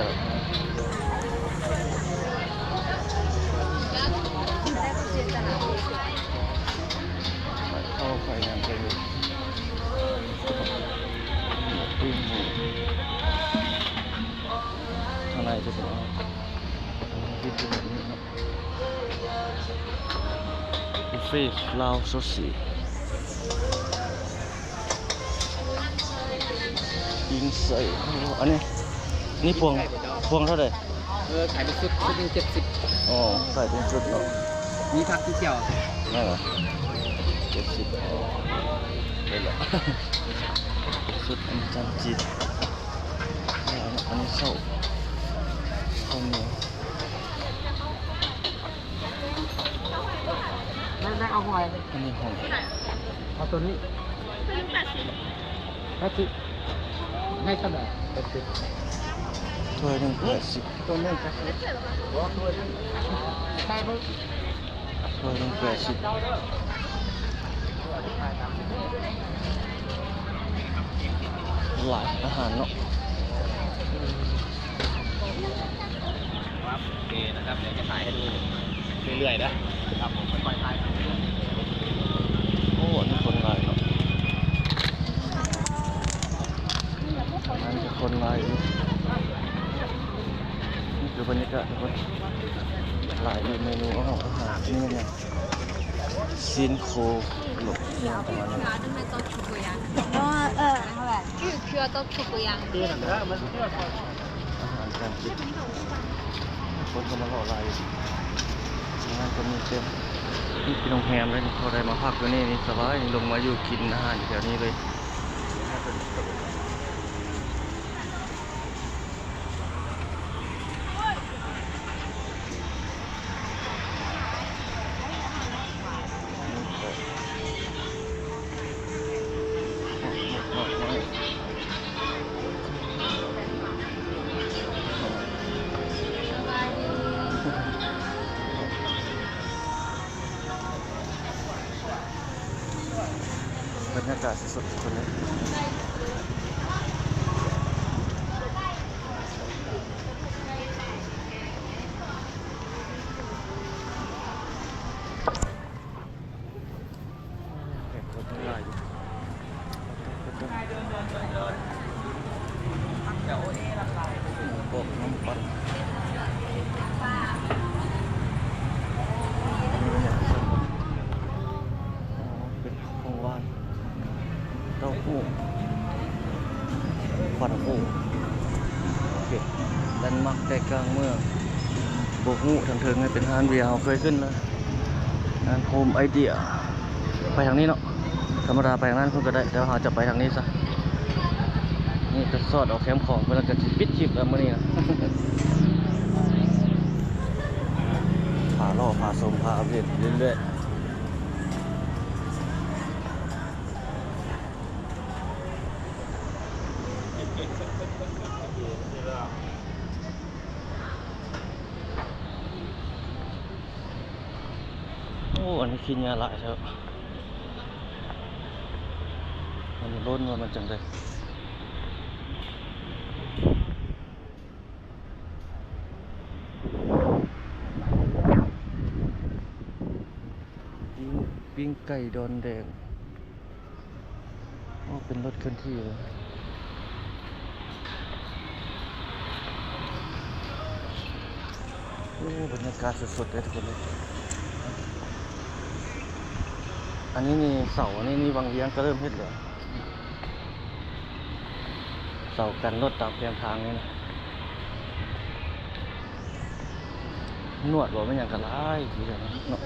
ໄຟເຂົ້າໄຟຫຍັງກໍຢູ່ ທາງໃນຈະເປັນ ເປັນແບບນີ້ເນາະ. ບຸບເຟລາວໂຊຊີ ປີ້ງໄສ້. ອັນນີ້ ນີ້ພວງ ພວງເທົ່າໃດ? ເອີ ຂາຍເປັນຊຸດ ຊຸດໜຶ່ງເຈັດສິບ. ອໍ ຂາຍເປັນຊຸດເນາະ. ມີຜັກ ມີແຈ່ວ. ເອີ ເຈັດສິບ. ອໍ ໄດ້ລະ ຊຸດອາຫານຈີນ. ອັນນີ້ເຂົ້າ ເຂົ້າໜຽວ. ແມ່ນ ແມ່ນເອົາຫອຍ ອັນນີ້ຫອຍ ເອົາໂຕນີ້ ໂຕນີ້ແປດສິບ ແປດສິບ ໃຫ້ເທົ່າໃດ? ແປດສິບ ຖ້ວຍໜຶ່ງແປດສິບ ໂຕໜຶ່ງແປດສິບ ບໍ່ ຖ້ວຍໜຶ່ງ ໃສ່ເບິ່ງ ຖ້ວຍໜຶ່ງແປດສິບ ຫຼາຍອາຫານເນາະ. ໂອເຄນະຄັບ ດຽວຈະຖ່າຍໃຫ້ດູເລື້ອຍໆນະຄັບ ໂອ້ ອັນນີ້ຄົນຫຼາຍເນາະ ອັນນີ້ຄົນຫຼາຍຢູ່. ນີ້ຄືບັນຍາກາດທຸກຄົນ ຫຼາຍຢູ່ເມນູ ອາຫານ ອາຫານທີ່ນີ້ແມ່ນຫຍັງ? ຊີ້ນໂຄ ຫຼົກ ອີ່ຫຍັງປະມານນີ້. ອາຫານການກິນ ຄົນກໍມາຫຼໍ່ຫຼາຍຢູ່ ງານກໍມີເຕັມ. ນີ້ເປັນໂຮງແຮມເດ້ ພໍໄດ້ມາພັກຢູ່ນີ້ນີ້ສະບາຍ ລົງມາຢູ່ກິນອາຫານແຖວນີ້ເລີຍ. ສາຍສຸດໆ ທຸກຄົນເລີຍ. ແຂກຄົນຫຼາຍຢູ່ ບອກນ້ຳປັ່ນ ເປັນຂອງຫວານ ເຕົ້າຫູ້ ຂວັນຫູ້ ເປັນແລນມາກໃຈກາງເມືອງ. ບໍ່ຮູ້ທາງເທິງເປັນຮ້ານເບຍ ເຮົາເຄີຍຂຶ້ນແລ້ວ. ຮ້ານໂຮມໄອເດຍ ໄປທາງນີ້ເນາະ ທຳມະດາໄປທາງນັ້ນພຸ້ນກໍໄດ້ ແຕ່ວ່າເຮົາຈະໄປທາງນີ້ຊະ. ນີ້ກໍສອດເອົາແຄມຂອງເພິ່ນ ແລ້ວກໍຊິປິດຄລິບແລ້ວມື້ນີ້ນະ. ພາເລາະ ພາຊົມ ພາອັບເດດເລື້ອຍໆ. ໂອ້ ອັນນີ້ຂີ້ຫຍ້າຫຼາຍແທ້ ມັນລົ້ນວ່າມັນຈັ່ງໃດ. ປີ້ງ ປີ້ງໄກ່ດອນແດງ. ໂອ້ ເປັນລົດເຄື່ອນທີ່ເລີຍ. ໂອ້ ບັນຍາກາດສົດໆເລີຍທຸກຄົນເລີຍ. ອັນນີ້ນີ້ເສົາ ອັນນີ້ນີ້ວັງວຽງກໍເລີ່ມເຮັດແລ້ວ ເສົາກັນລົດຕາມແຄມທາງນີ້ນະ. ນວດບໍ່ແມ່ນຫຍັງກໍຫຼາຍ ຄືກັນເນາະ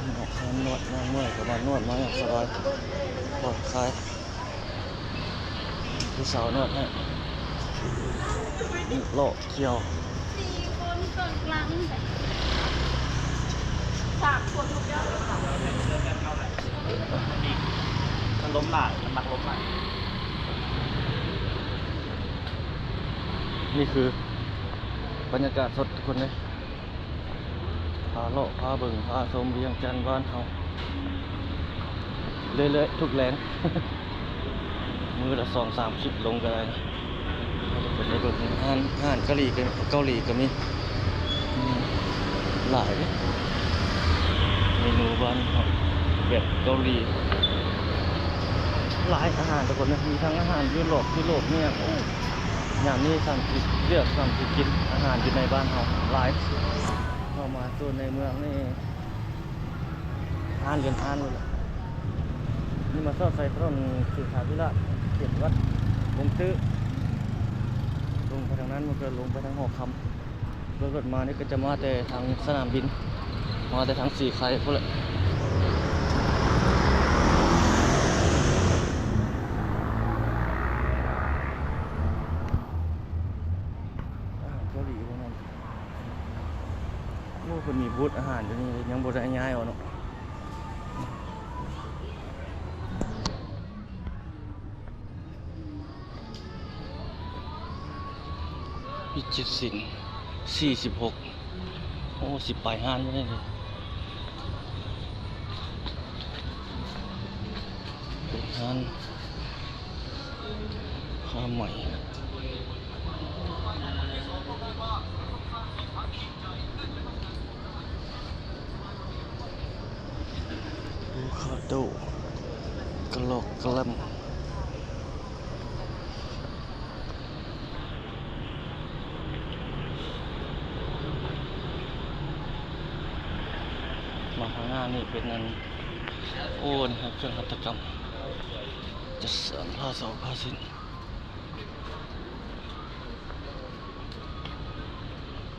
ນວດ ນວດ ນວດ ນວດ ກໍມານວດມາຢ່າງສະບາຍ ຜ່ອນຄາຍ ຜູ້ສາວນວດໃຫ້ ເລາະທ່ຽວ ສາມຄົນ ມັນລົມຫຼາຍ ມັນມັກລົມຫຼາຍ. ນີ້ຄືບັນຍາກາດສົດທຸກຄົນເລີຍ ພາເລາະ ພາເບິ່ງ ພາຊົມວຽງຈັນບ້ານເຮົາ ເລື້ອຍໆ ທຸກແລງ ມື້ລະສອງສາມຄລິບລົງກໍໄດ້ນະ. ເຮົາຈະໄປເບິ່ງຮ້ານ ຮ້ານເກົາຫຼີ ເກົາຫຼີກໍມີ ອືມ ຫຼາຍເດ້ ເມນູບ້ານເຮົາແບບເກົາຫຼີ ຫຼາຍອາຫານທຸກຄົນເນາະ ມີທັງອາຫານຢູໂຣບ ຢູໂຣບນີ້ ໂອ້ ຍາມນີ້ຊ່ຳຊິເລືອກ ຊ່ຳຊິກິນ ອາຫານຢູ່ໃນບ້ານເຮົາຫຼາຍ. ເຂົ້າມາໂຊນໃນເມືອງນີ້ ຮ້ານເຮືອນຮ້ານໂລດລະ. ນີ້ມາຊອດໃສ່ຖະໜົນເສນສາທິລາດ ເຂດວັດວົງຕື້ ລົງໄປທາງນັ້ນ ມັນກໍລົງໄປທາງຫໍຄຳ. ລົດ ລົດມານີ້ກໍຈະມາແຕ່ທາງສະໜາມບິນ ມາແຕ່ທາງສີໄຄພຸ້ນແຫຼະ. ອາຫານເກົາຫຼີພວກນັ້ນ ໂອ້ ເພິ່ນມີບູດອາຫານຢູ່ນີ້ ຍັງບໍ່ໄດ້ຍ້າຍອອກເນາະ. ພິຈິດສິນ ສີ່ສິບຫົກ ໂອ້ ສິບປາຍຮ້ານຢູ່ໃນນີ້ ເປັນຮ້ານຜ້າໄໝ. ໂອຄາໂດ ກະຫຼອກກະແລັມ ມາທາງໜ້ານີ້ເປັນອັນ ໂອ້ ນີ້ເຄື່ອງຫັດຖະກຳ ຈັດສານຜ້າເສົາຜ້າສິ້ນ.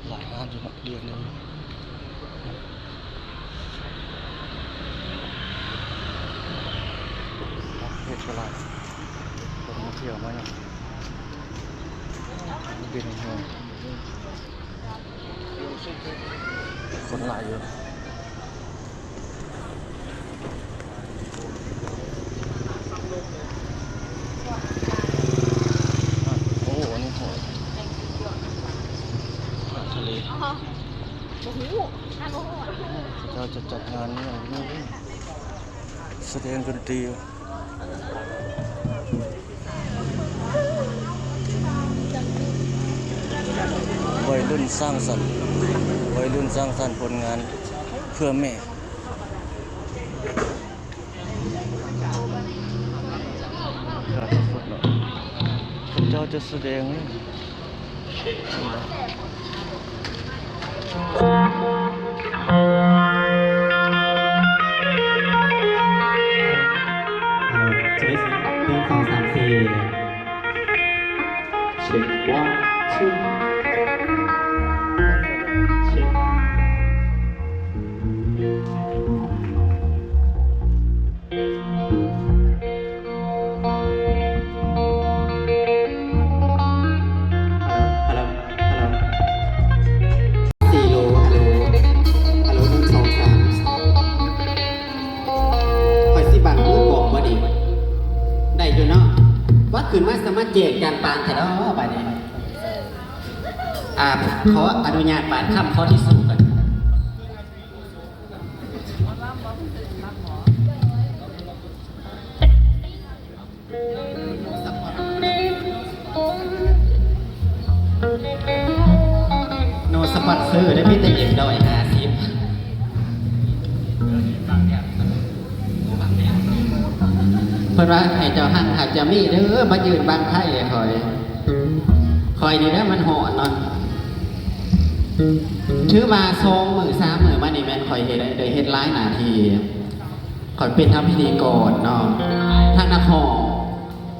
ຫຼາຍຮ້ານຢູ່ເນາະ ດຽວນີ້ ເຮັດກໍຫຼາຍ ຄົນມາທ່ຽວມາຫຍັງ ເປັນເມືອງ ຄົນຫຼາຍຢູ່. ໂອ້ ອັນນີ້ຫອຍ ອາຫານທະເລ ບໍ່ຮູ້ ເຂົາເຈົ້າຈະຈັດງານອີ່ຫຍັງຢູ່ນີ້ ສະແດງດົນຕີຢູ່. ໄວລຸ້ນສ້າງສັນ ໄວລຸ້ນສ້າງສັນຜົນງານເພື່ອແມ່. ເຂົາເຈົ້າຈະສະແດງ เทส หนึ่ง สอง สาม สี่ เช็ค วัน ทู เช็ค ฮัลโหล ฮัลโหล ฮัลโหล ฮัลโหล ฮัลโหล หนึ่ง สอง สาม ข้อยสิบังมือกลองบ่นี่ ได้อยู่เนาะ ว่าขึ้นมาสามารถแจกจานปานแท้เนาะบัดนี้ อ่า ขออนุญาตปานคำข้อที่สูงก่อน โนสปอนเซอร์เด้อ มีแต่เอ็มร้อยห้าสิบ เพิ่นว่าให้เจ้าหั้นหากจะมีเด้อ มายืนบังไผให้ข้อย ข้อยนี่แหละมันฮ้อนเนาะ ถือว่าสองมื้อสามมื้อมานี่แม่นข้อยเฮ็ด ได้เฮ็ดหลายหน้าที่ ข้อยเป็นทั้งพิธีกรเนาะ ทั้งนักร้อง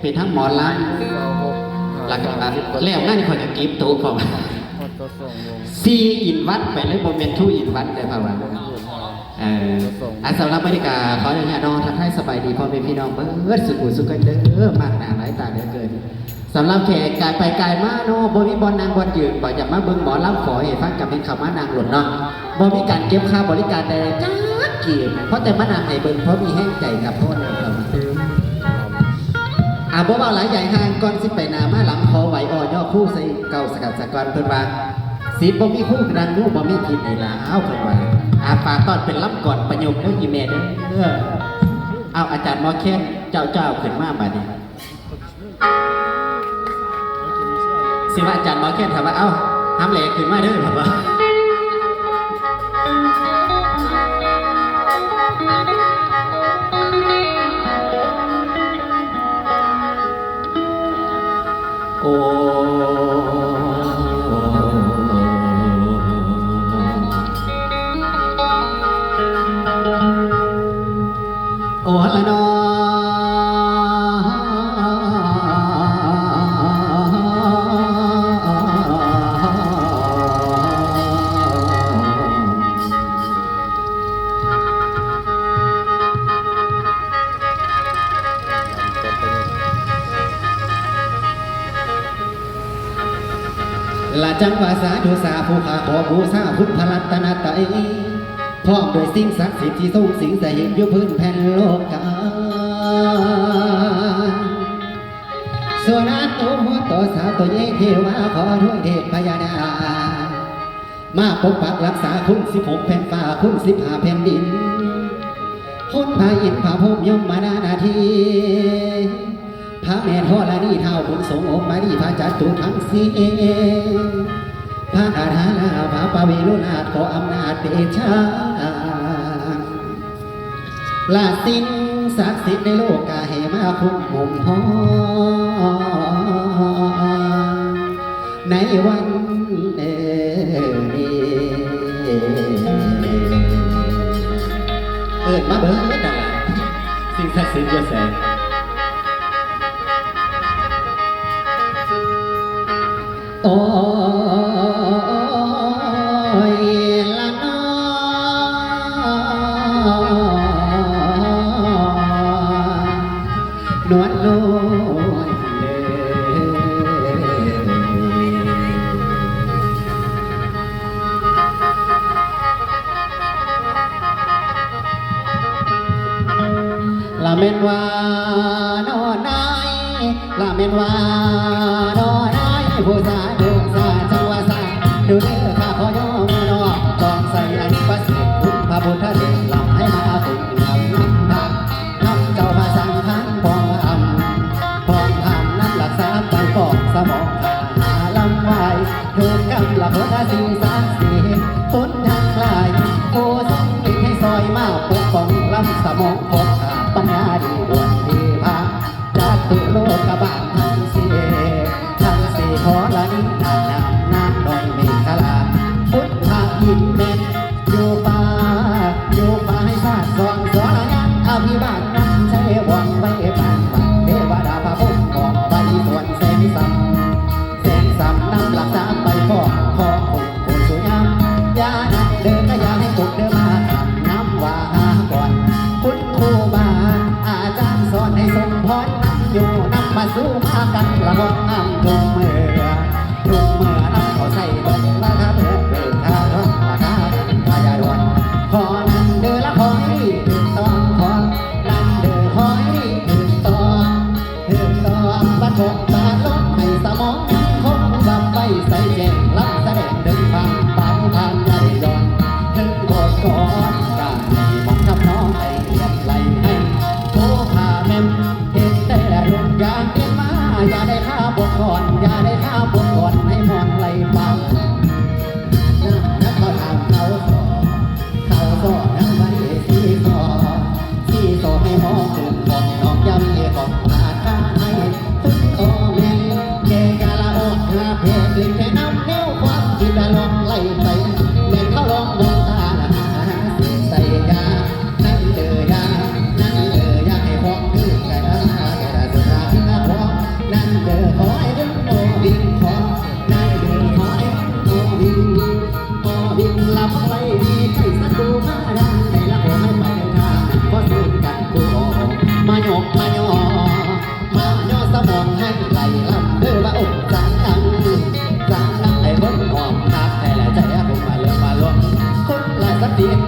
เป็นทั้งหมอลำ แล้วก็แล้วงานนี้ข้อยก็เก็บโต๊ะพร้อม สี่ in one ไปเลย บ่แม่น two in one เด้อ เพราะว่า เอ่อ อ่ะ สำหรับมื้อนี้ก็ขออนุญาตเนาะ ทักทายสบายดีพ่อแม่พี่น้องเบิดสุขุสุขคนเด้อ มากหน้าหลายตาเหลือเกิน สำหรับแขกกายไปกายมาเนาะ บ่มีบ่อนนั่งบ่อนยืน บ่อยากมาเบิ่งหมอลำ ขอให้ฟังกับเพลงเข้ามานั่งโลดเนาะ บ่มีการเก็บค่าบริการใดๆ จักกีบ เพราะแต่มานั่งให้เบิ่ง เพราะมีแฮงใจครับ พ่อแม่ครับ อ่า บ่เว้าหลายใหญ่ห่าง ก่อนสิไปหน้ามาหลัง ขอไหว้อ้อย่อครูใส่เก้าสกัดสะก่อน เพิ่นว่า ศิษย์บ่มีครู ดังงูบ่มีพิษ นี่ล่ะ เอ้า เพิ่นว่า อ่า ฝากต้อนเป็นลำก่อนประยุกต์เด้อ อีแม่เด้อ เอา อาจารย์หมอแคน เจ้า เจ้าขึ้นมาบัดนี้ สิว่าอาจารย์หมอแคนถามว่า เอ้า หำแหลกขึ้นมาเด้อ ครับว่า โอ้ โอ้ละนอ ละจังว่าสาธุสา ผู้ข้าขอบูชาคุณพระรัตนตรัย พร้อมด้วยสิ่งศักดิ์สิทธิ์ที่ทรงสิงสถิตอยู่พื้นแผ่นโลกา สุนันโทพุทโธสาโตเย เทวาขอด้วยเทพพญานาค มาปกปักรักษาคุณสิบหกแผ่นฟ้า คุณสิบห้าแผ่นดิน คุณพระอินทร์พระพรหมยมมานานาที พระแม่ธรณี ท้าวบุญสงฆ์องค์มณี พระจตุคังสี พระอาราธนา พระปวีรุณาถ ขออำนาจเดชา และสิ่งศักดิ์สิทธิ์ในโลกาให้มาคุ้มห่มฮ้อม ในวันนี้ เอิ้นมาเบิดนั่นล่ะ สิ่งศักดิ์สิทธิ์อยู่ไส โอ้ยละนอ นวลนวลเด้อ ละแม่นว่านอนาย ละแม่นว่านอนาย ผู้สาธุสาจังว่าสาธุเด้อ ข้าขอยอมนอบต้องใส่อันประเสริฐคุณพระพุทธเดช ลำให้มาคุณลำนำพระนำเจ้าพระสังฆานพร้อม ລະຄົນລະສິ່ງສັກສິດ ຄົນທັງຫຼາຍ ຜູ້ຊົງເປັນໃຫ້ຊ່ອຍມາປົກປ້ອງ ລ້ຳສະໝອງຂອງຂ້າ ປັນຍາດີດວນເທພາ ຈາຕຸໂລກະບານທັງສີ່ ທັງສີ່ທໍລະນີ ນາງງາມນາງນ້ອຍເມຂະລາ ພຸດທະອິນແມ່ນ ຢູ່ຟ້າ ຢູ່ຟ້າໃຫ້ຊາດສອງ ສອນລະຍານອະພິບານນຳໃຊ້ ວ່ອງໄວປານວັນ ເທວະດາພະພົມ ອອກໄປສວນແສງສ່ຳ ແສງສ່ຳນຳລັກສາໄປພ້ອມ ຂໍຄຸ້ມຄູນສູ່ຍາມ ຢ່ານັ້ນເດີ ກະຢ່າໃຫ້ຕົກເດີມາຂ້າມ ຍາມວ່າຫາກ່ອນ ຄຸນຄູບາອາຈານສອນໃຫ້ສົມພອນ ນຳຢູ່ນຳມາສູ່ພາກັນລະບອກນຳທຸກເມື່ອ ທຸກເມື່ອນຳເຂົ້າໃຊ້ເບິ່ງລາຄາເບີດເບີດ ລາຄາທອງລາຄາເງິນພະຍາດອນ ຂໍນັ້ນເດີລະຂໍໃຫ້ຖືກຕ້ອງ ຂໍນັ້ນເດີຂໍໃຫ້ຖືກຕ້ອງ ຖືກຕ້ອງ ບັດພົບບາດລົມໃຫ້ສະໝອງຍັງຄົງວັບໄວ້ໃສແຈ້ງ ລຳສະແດງເຖິງບາງບານຜ່ານຢ່າໄດ້ຍ້ອນ ເຖິງບົດກອນການໃຫ້ໝອນທຳນອງໃຫ້ລຽນໄລ່ໃຫ້ ໂອ້ ຂ້າແມ່ນ ເຮັດແຕ່ລຸກຢ່າງເປັນມາ ຢ່າໄດ້ຄາບົດກ່ອນ ຢ່າໄດ້ຄາບົດກ່ອນ ໃຫ້ມ່ວນໄຫຼຟັງ ນຳເຂົ້າຖາມເຂົ້າສໍ້ ເຂົ້າສໍ້ນຳໄປຊີ້ສໍ້ ຊີ້ສໍ້ໃຫ້ໝໍຂຶ້ນຂອງນອກຢ່າມີຂອງຂາດຄາໃຫ້ ຄຸນກໍແມ່ນແກ່ກາລະອອກຫາເພດລິນແຕ່ນຳແນວຄວາມຄິດລະລອງໄລ່ໄປ ແມ່ນເຂົາລອງເບິ່ງຕາລະຫາເສດໃສ່ຢາ ນັ້ນເດີຢາ ນັ້ນເດີຢາ ໃຫ້ຂອງຄືກະດາກະດາສຸດລາກະຂໍ ນັ້ນເດີຂໍໃຫ້ເບິ່ງໂອວິງຂໍ ນັ້ນເດີຂໍໃຫ້ເບິ່ງໂອວິງ ໂອວິງລຳໄປມີໄຂ້ສັດຕູມາດານ ໃຫ້ລະຂໍໃຫ້ໄປເດີທາງ ຂໍເຊີນກັນຄູ່ອອກ ມາຍົກມາຍໍ ມາຍໍສະໝອງໃຫ້ໄຫຼລຳເດີວ່າອົງຈັງນັງ ຈັງນັງໃຫ້ຄົນຫອມຮັກໃຫ້ລະໃຈຄົງມາເລີມາລົມ ຄົນລະສະຕິດ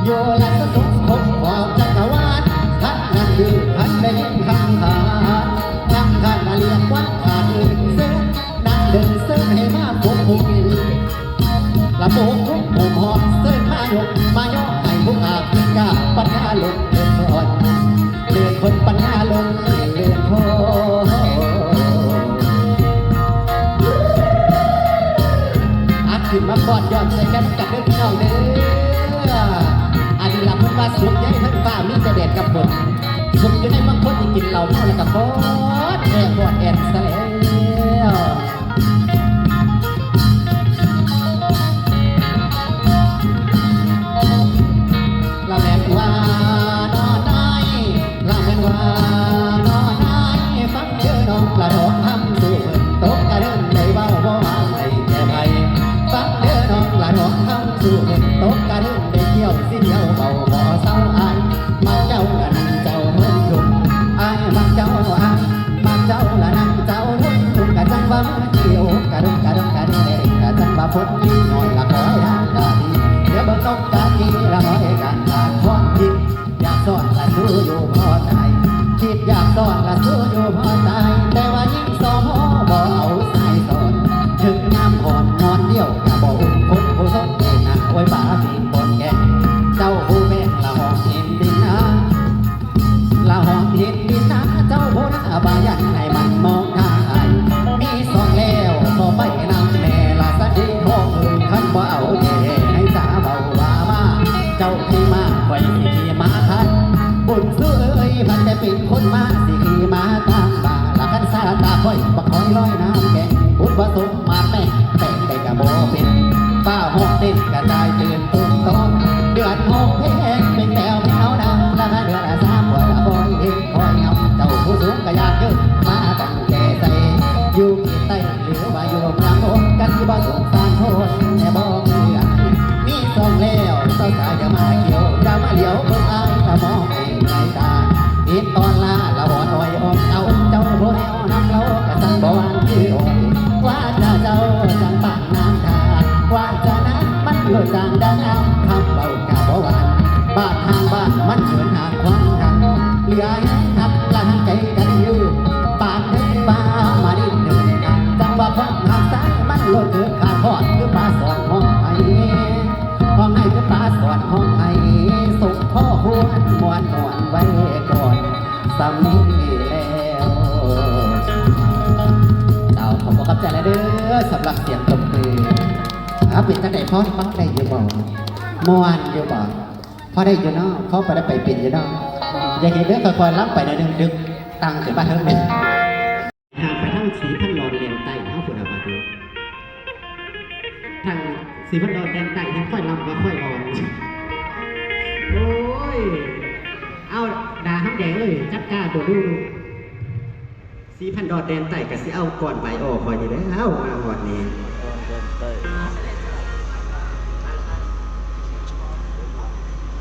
ຢູ່ລະສະສົງຄົມຂອບຈັກກະວານ ທັງນັ້ນຄືທັງໄດ້ຍິນທັງຂາດ ທັງຂາດລະລຽກວັນຂາດອື່ນເສີນ ນັ້ນເດີເຊີນໃຫ້ມາປົກຄຸມ ລະໂບກຄຸມໂບກຫອມເຊີນມາຍົກມາຍໍໃຫ້ຜູ້ອາພິກາປັນຍາລົງເລີດພົ້ນ ເລີດພົ້ນປັນຍາລົງເລີດພົ້ນ ອາ ຂຶ້ນມາຟ້ອນຍ້ອນໃສ່ກັນນຳກັນເດີພີ່ນ້ອງເດີ ອັນນີ້ລະເພິ່ນວ່າສຸກໃຫຍ່ເທິງຟ້າມີແຕ່ແດດກັບຝົນ ສຸກຢູ່ໃນບາງຄົນທີ່ກິນເຫຼົ້າເມົາແລ້ວກະຟ້ອນແອຟ້ອນແອນຊະແລ້ວ ລະແມ່ນວ່ານ້ອນນາຍ ລະແມ່ນວ່ານ້ອນນາຍ ຟັງເດີນ້ອງລະດອກຄຳສູ່ເພິ່ນຕົກກະເດີນໄດ້ເວົ້າບໍ່ຫວັງໄດ້ແກ່ໃຜ ຟັງເດີນ້ອງລະດອກຄຳສູ່ເພິ່ນຕົກກະເດີນໄດ້ກ່ຽວຊິທ່ຽວເວົ້າບໍ່ເຊົາ ອ້າຍມັກເຈົ້າລະນັ້ນເຈົ້າເມືອງທຸງ ອ້າຍມັກເຈົ້າ ອ້າຍ ມັກເຈົ້າລະນາງເຈົ້າລຸງ ລຸງກະຈັ່ງວ່າເມືອທີ່ອົກກະດົງກະດົງກະເດ ກະຈັ່ງວ່າພົດມີນ້ອຍລະຄອຍທາງກະດີ ດຽວເບິ່ງນົກກະກີລະນ້ອຍການຂາດຄອນຄິດ ຢາກສອນລະສູ້ຢູ່ພໍຕາຍ ຄິດຢາກສອນລະສູ້ຢູ່ພໍຕາຍ ແຕ່ວ່າຍິງຊໍບໍ່ເອົາສາຍສອນ ເຖິງຍາມຮ້ອນນອນດຽວກະບໍ່ອຸ່ນຄົນຜູ້ຊົງເດນາ ໂອຍປາປີນບົນແກ້ງ ເຈົ້າຜູ້ແບກລະຫອມຫີນດິນນາ ລະຫອມຫີນດິນນາ ເຈົ້າຜູ້ນາບາຢັນໃຫ້ມັນມອງທາງອ້າຍ ມີສອງແລ້ວກໍໄປນຳແນ່ລະສັນດີທອງເອີຍ ຄັນບໍ່ເອົາແທ້ໃຫ້ສາເວົ້າວ່າມາ ເຈົ້າຂີ່ມ້າຂ້ອຍຊິຂີ່ມ້າຄັນ ບຸນສຸເອີຍ ພັນແຕ່ເປັນຄົນມ້າຊິຂີ່ມ້າຕາມບ້າ ລະຄັນສາຕາຂ້ອຍບັກຫອຍລອຍນ້ຳແກງ ບຸນບໍ່ສົມ ມາແປງ ແປງໄດ້ກະບໍ່ເປັນ ຟ້າຮ້ອງເຕັ້ນກະຈາຍຕື່ນຕຸ້ມຕ້ອມ ເດືອນຮ້ອງເພງເປັນແປວແຜວນຳ ລະເດືອນລະສາມ ຂ້ອຍລະຄອຍເຮັດຄອຍເອົາ ເຈົ້າຜູ້ສູງກະຢາກເກີດມາຕັ້ງແຕ່ໃສ ຢູ່ເຂດໃຕ້ ຫຼືວ່າຢູ່ເມືອງໂພນ ກະຊິບໍ່ສົງສານໂພນແດ່ບໍ່ເຄືອ ມີສອງແລ້ວ ສາວໆຢ່າມາກ່ຽວ ຢ່າມາຫຼຽວເບິ່ງອ້າຍ ລະມອງເອງໃນຕາ ອີກຕອນລາລະອ່ອນອ້ອຍອ່ອນເອົາ ເຈົ້າຜູ້ແນວ ນຳເລົ່າກະສັງບໍ່ຫວັງຄືໂອຍ ວາຈາເຈົ້າຈັ່ງປານນ້ຳທາ ວາຈານາມັນໂລດຈາງດັ່ງນ້ຳ ຄຳເວົ້າກະບໍ່ຫວານ ບາດທາງບ້ານມັນເກີນຫາງຄວາມຮັກ ເຫຼືອແຮງທັກລະຫັກໃຈກັນຢູ່ ປານເດີນປ່າມາດິນເດີນທາງ ຈັ່ງວ່າຄວາມຮັກສາຍມັນໂລດເກີດຂາດທອດ ຄືປາສອດຮ້ອງໄຫ້ ຮ້ອງໄຫ້ ຄືປາສອດຮ້ອງໄຫ້ ສົມພໍຄວນມ່ວນມ່ວນໄວ້ກ່ອນ ສ່ຳນີ້ແລ້ວ ເຈົ້າ ຂອບອົກຂອບໃຈຫຼາຍເດີ ສຳລັບສຽງຕົບມື ເອົາ ເປັນຈັ່ງໃດ ພໍຟັງໄດ້ຢູ່ບໍ່? ມ່ວນຢູ່ບໍ່? ພໍໄດ້ຢູ່ເນາະ ພໍໄປໄດ້ໄປເປັນຢູ່ເນາະ. ຢ່າເຮັດເດີ ຄ່ອຍໆລຳໄປໜ້ອຍໜຶ່ງ ດຶກຕັ້ງຂຶ້ນມາເທິງນີ້ ຫາກໄປທາງສີພັນດອນແດນໃຕ້ເຮົາພຸ້ນນະ ບາດນີ້ ທາງສີພັນດອນແດນໃຕ້ ແຮ່ງຄ່ອຍລຳກວ່າຄ່ອຍລອນ. ໂອ້ຍ ເອົາ ດາຮຳແດງເອີຍ ຈັດການໂດດດູ. ສີພັນດອນແດນໃຕ້ກະຊິເອົາກ່ອນໃບອໍຂ້ອຍນີ້ແລ້ວ ມາຮອດນີ້.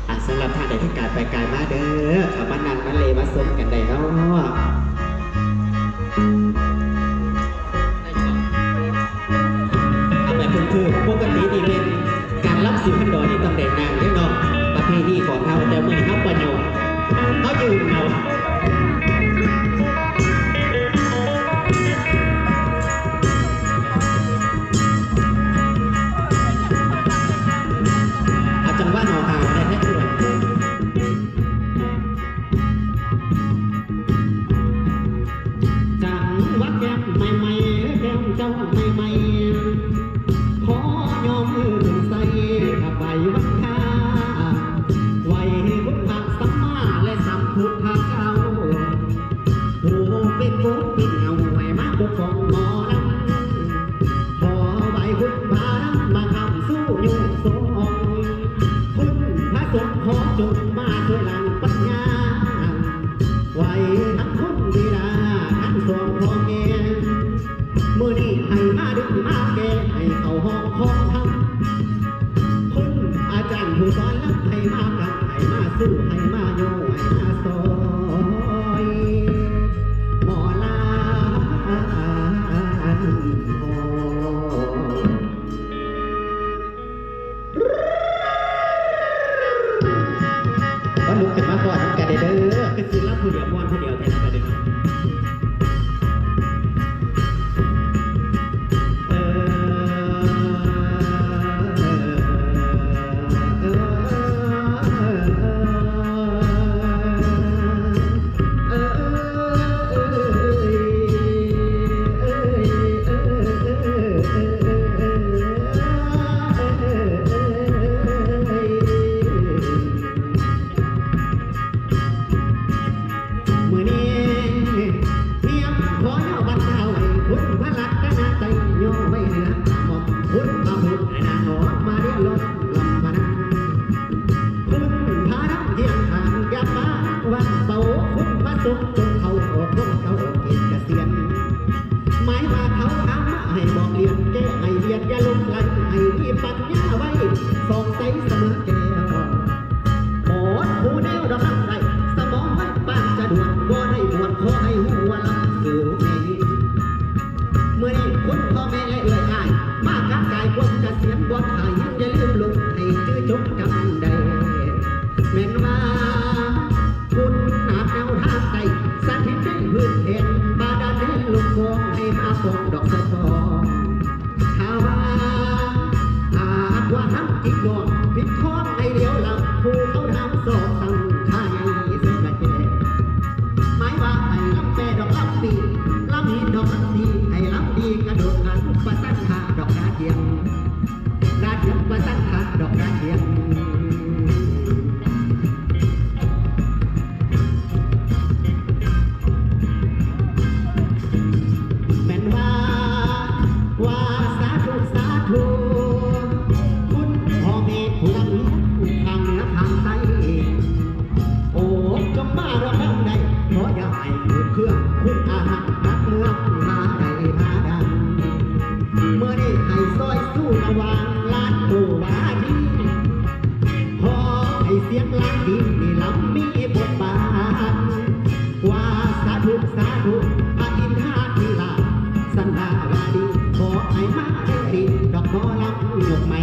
ອ່າ ສຳລັບທ່ານໃດທີ່ກາຍໄປກາຍມາເດີ ເຂົ້າມານັ່ງມາເລມາຊົມກັນໄດ້ເນາະ. ເອົາໄປເພິ່ນຄື ປົກກະຕິນີ້ແມ່ນ ການລຳສີພັນດອນນີ້ຕ້ອງໄດ້ນັ່ງເດ້ເນາະ ປະເພນີຂອງເຮົາ ແຕ່ມື້ນີ້ເຮົາປະຍຸກ ເຮົາຢືນເອົາ ເອົາຈັງຫວະເຮົາຫາໄດ້ແທ້ ຈັງຫວະແກ້ມໃໝ່ໆ ແກ້ມເຈົ້າໃໝ່ໆ ຂໍຍໍມືຂຶ້ນໃສ່ ຖວາຍວັນທາ ໄຫວ້ຄຸນພະສຳມາ ແລະ ສຳພຸດທະເຈົ້າ ຜູ້ເປັນກົກເປັນເຫງົ້າ ໃຫ້ມາປົກປ້ອງໝໍລຳ ຂໍໄຫວ້ຄຸນພະນຳ ມາຄ້ຳຊູຍຸສົ່ງ ຄຸນພະສົງຂໍຈົ່ງມາຊ່ວຍລ້າງປັນຍາ ໄຫວ້ທັງຄຸນບິດາທັງສອງພໍ່ແມ່ ມື້ນີ້ໃຫ້ມາດຶງມາແກ່ ໃຫ້ເຂົ້າຫ້ອງຂອງທຳ ຄຸນອາຈານຜູ້ສອນລຳ ໃຫ້ມາກຳ ໃຫ້ມາສູ້ ໃຫ້ມາໂຍ ໃຫ້ມາຊອຍ ໝໍລຳ ມາລຸກຂຶ້ນມາຟ້ອນນຳກັນເດີ ຄືຊິລຳຜູ້ດຽວມ່ວນຜູ້ດຽວແທ້ນະບັດນີ້ເນາະ. ມື້ນີ້ພຽງຂໍຍໍບັນດາໄວ້ ຄຸນພະລັດຕະນະໄຕ ຍໍໄວ້ເໜືອໝ່ອມ ຄຸນພະພຸດທະນາດ ອອກມາລຽນລົງລຳພະນາ ຄຸນພະນຳທຽງທາງ ຢ່າມາວັນເປົ່າ ຄຸນພະສົງຈົ່ງເຂົ້າອອກ ຄົນເກົ່າອອກເຂດກະສຽນ ໝາຍວ່າເຂົາຖາມມາໃຫ້ບອກລຽນ ແກ້ໃຫ້ລຽນຢ່າຫຼົງໄຫຼ ໃຫ້ມີປັນຍາໄວ ສ່ອງໃສສະເໝີແກ້ວ ໝົດຄູ່ແນວດອກນຳໄດ້ ສະໝອງໄວປານຈະດວນ ບໍ່ໄດ້ບວດຂໍໃຫ້ຮູ້ວ່າລຳສູ່ແມ່ຍິງ ມື້ນີ້ຄຸນພໍ່ແມ່ແລະເອື້ອຍອ້າຍ ມາການກາຍຄວາມກະສຽນ ບ່ອນທ່າຍິງຢ່າລືມລຸກ ໃຫ້ຈື່ຈົງຈຳໄດ້ ແມ່ນວ່າ ຄຸນນາດແນວທາງໃຕ້ ສະຖິດໃນພື້ນແຜ່ນບາດານແດນລົງຄອງ ໃຫ້ມາຟ້ອງດອກສະທ້ອງ ຖ້າວ່າຫາກວ່າເຮົາຈິກນ້ອງ ຜິດຂອງໃຫ້ຫຼຽວຫຼັງ ຜູ້ເຂົາຖາມຊອກສັງ ຂ້າໃຫຍ່ເສດກະແຈ ໝາຍວ່າໃຫ້ລຳແປດອກລຳປີ ລຳຫີນດອກລຳດີ ໃຫ້ລຳດີກະໂດດຂັນ ປະສັນຫາດອກກະທຽມ ກະທຽມປະສັນຫາດອກກະທຽມ ແມ່ນວ່າ ວ່າສາທຸ ສາທຸ ຄຸນພໍ່ແມ່ຜູ້ລຳເລີຍ ຂ້າງເໜືອຂ້າງໃຕ້ ໂອ້ ຈົ່ງມາລອງນຳໄດ້ ຂໍຢ່າໃຫ້ຝືດເຄືອງ ຄຸນອາຮັກຮັກເມືອງ ຫາໄດ້ຫາດັງ ມື້ນີ້ໃຫ້ຊອຍສູ້ລະຫວ່າງລານໂອວາທີ ຂໍໃຫ້ສຽງລານດີນີ້ລຳມີບົດບາດ ວ່າສາທຸ ສາທຸ ພະອິນທາທິລາດ ສັນດາວະດີ ຂໍໃຫ້ມາໄດ້ດີ ດອກໝໍລຳຍົກໃໝ່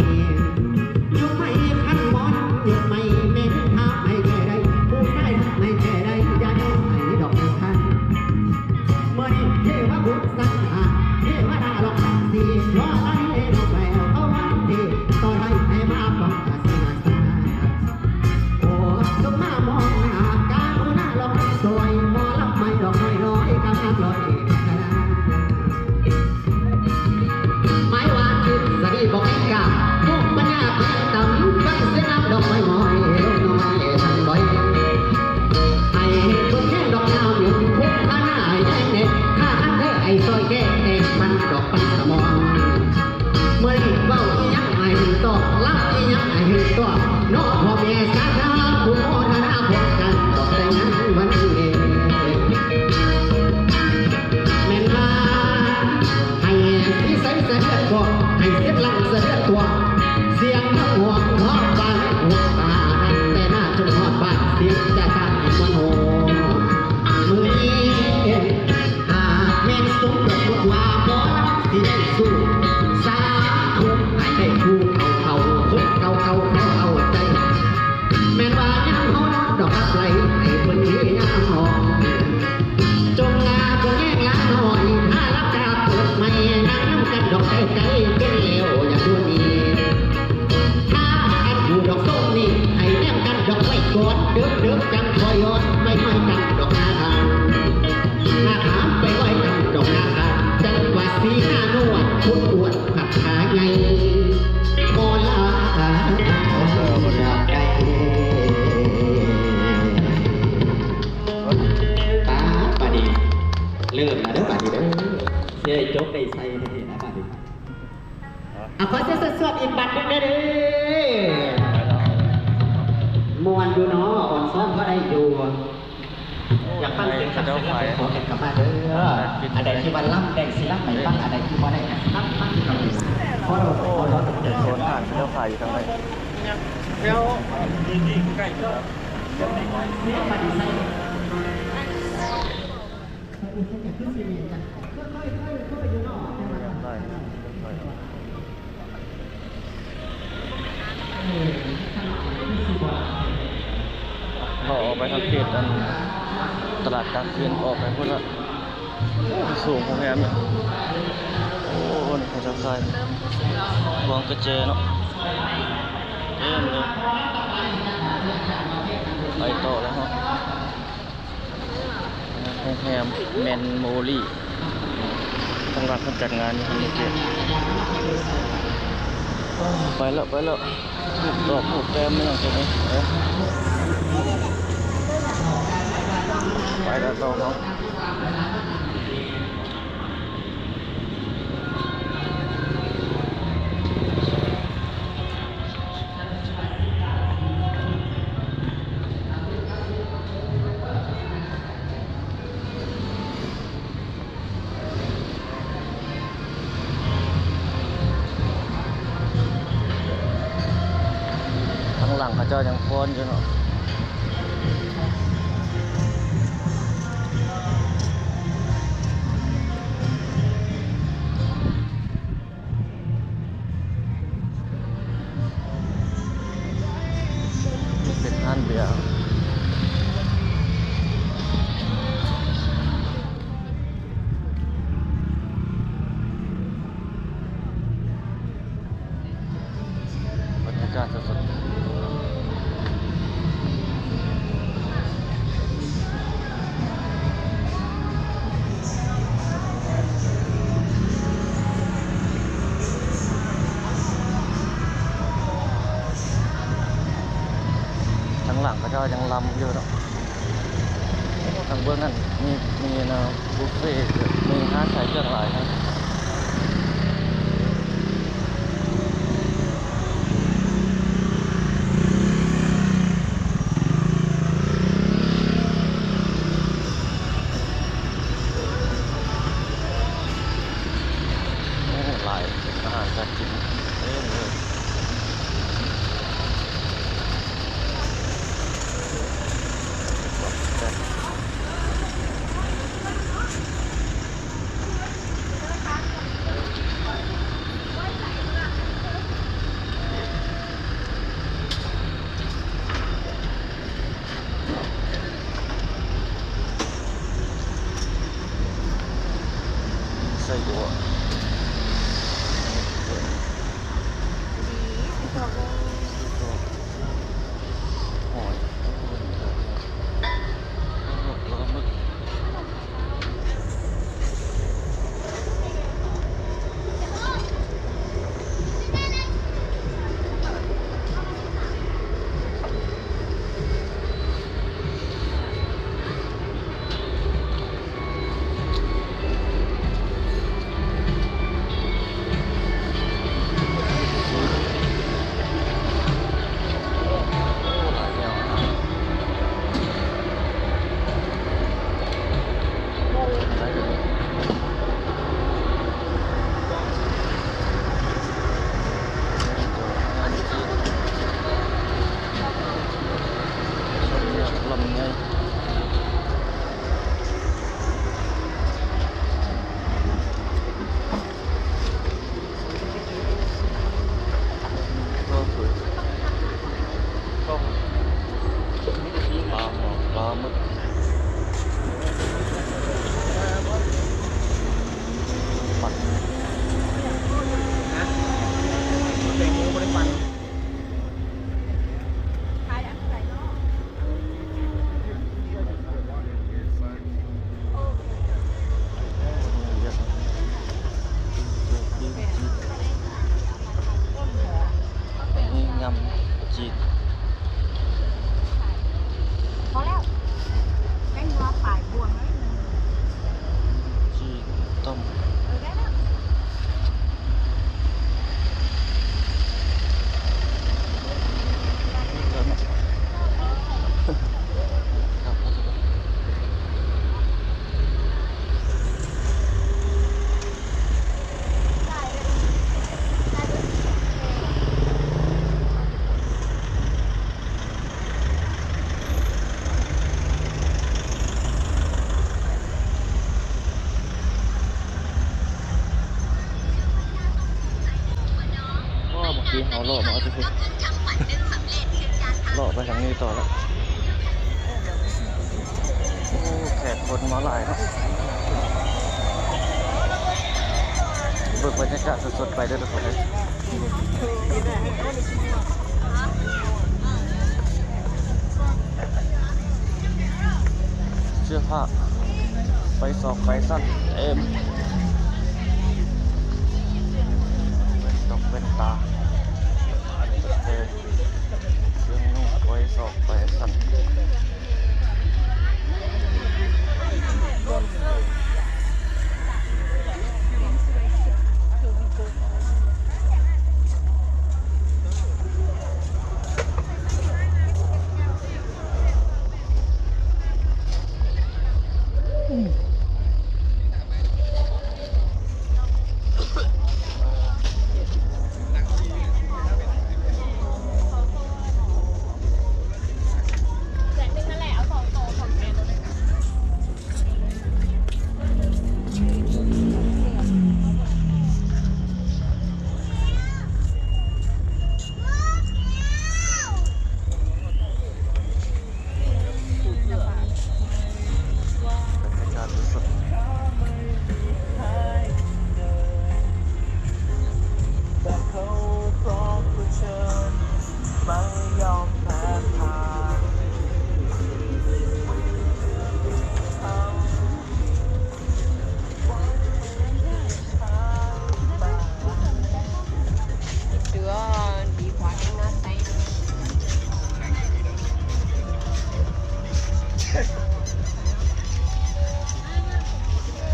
ຍົກໃໝ່ ຄັນໝໍລຳຍົກໃໝ່ ແມ່ນທາງໃຫ້ແກ່ໄດ້ ຜູ້ຊາຍຮັກໃຫ້ແກ່ໄດ້ ຢ່າຍອມໃຫ້ດອກນາງທ່ານ ມື້ນີ້ເທວະບຸດສັນຫາ ເທວະດາລອກສັງສີ ຂໍລະເນນອກແລ້ວ ເຂົາວັນທີ ຕໍ່ໄທໃຫ້ມາປ້ອງການສິງຫາສາ ໂອ້ ຈົ່ງມາໝໍລ ເຈົ້າຂາຍ ອັນໃດທີ່ວ່າລຳໄດ້ຊິລຳໃຫ້ຟັງ ອັນໃດທີ່ບໍ່ໄດ້ກໍຊິລຳຟັງຄືເກົ່າ. ໂອ້ ໂຊນຮ້ານເຈົ້າຂາຍຢູ່ທາງໃດ? ແຖວນີ້ໃກ້ ເຮົາອອກໄປທາງເຂດອັນຕະຫຼາດກາງຄືນ ອອກໄປພຸ້ນລະ. ໂອ້ ສູງໂຮງແຮມນີ້. ໂອ້ ນີ້ເຂົາເຈົ້າຂາຍພວງກະແຈເນາະ ເຕັມເລີຍ. ໄປຕໍ່ແລ້ວເຮົາ. ໂຮງແຮມແມນໂມລີ ທາງຫຼັງເພິ່ນຈັດງານຢູ່ຫັ້ນເມື່ອກີ້. ໄປແລ້ວ ໄປແລ້ວ. ຮູບດອກຮູບແຕ້ມແມ່ນຫຍັງເຕັມເລີຍ. ໄປແລ້ວຕໍ່ເຮົາ. ທາງຫຼັງເຂົາເຈົ້າຍັງຟ້ອນຢູ່ເນາະ. ເປັນຮ້ານເບຍ. ບັນຍາກາດສົດໆ ທາງຫຼັງເຂົາເຈົ້າຍັງລຳຢູ່ເນາະ. ທາງເບື້ອງນັ້ນມີ ມີອັນນ່າ ບຸບເຟ ມີຮ້ານຂາຍເຄື່ອງຫຼາຍນະ. ໂອ້ ຫຼາຍ ອາຫານການກິນເຕັມເລີຍ. ໄສ້ກົວ ຫອຍ ປາໝຶກ. ລຳໄຍ. ປາໝໍ ປາໝຶກ ປັ່ນ ແຕງໂມບໍ່ໄດ້ປັ່ນ. ຂາຍອັນເທົ່າໃດເນາະ? ນີ້ຍຳຈີນ ພໍແລ້ວ ແປ້ງນົວປາຍບວງເລີຍ ຈີນຕົ້ມ. ເອີ ໄດ້ແລ້ວ. ຄັບ ເອົາຊິກ່ອນ. ເຮົາເລາະມາເອົາແຕ່ພຸ້ນ ເລາະໄປທາງນີ້ຕໍ່ລະ. ໂອ້ ແຂກຄົນມາຫຼາຍເນາະ. ເບິ່ງບັນຍາກາດສົດໆໄປເດີທຸກຄົນເອີຍ. ເສື້ອຜ້າໄປສອກໄປຊັ້ນເຕັມ ແວ່ນຕົກແວ່ນຕາ ອັນນີ້ກໍຄືເຄື່ອງນຸ່ງໄປສອກໄປຊັ້ນ.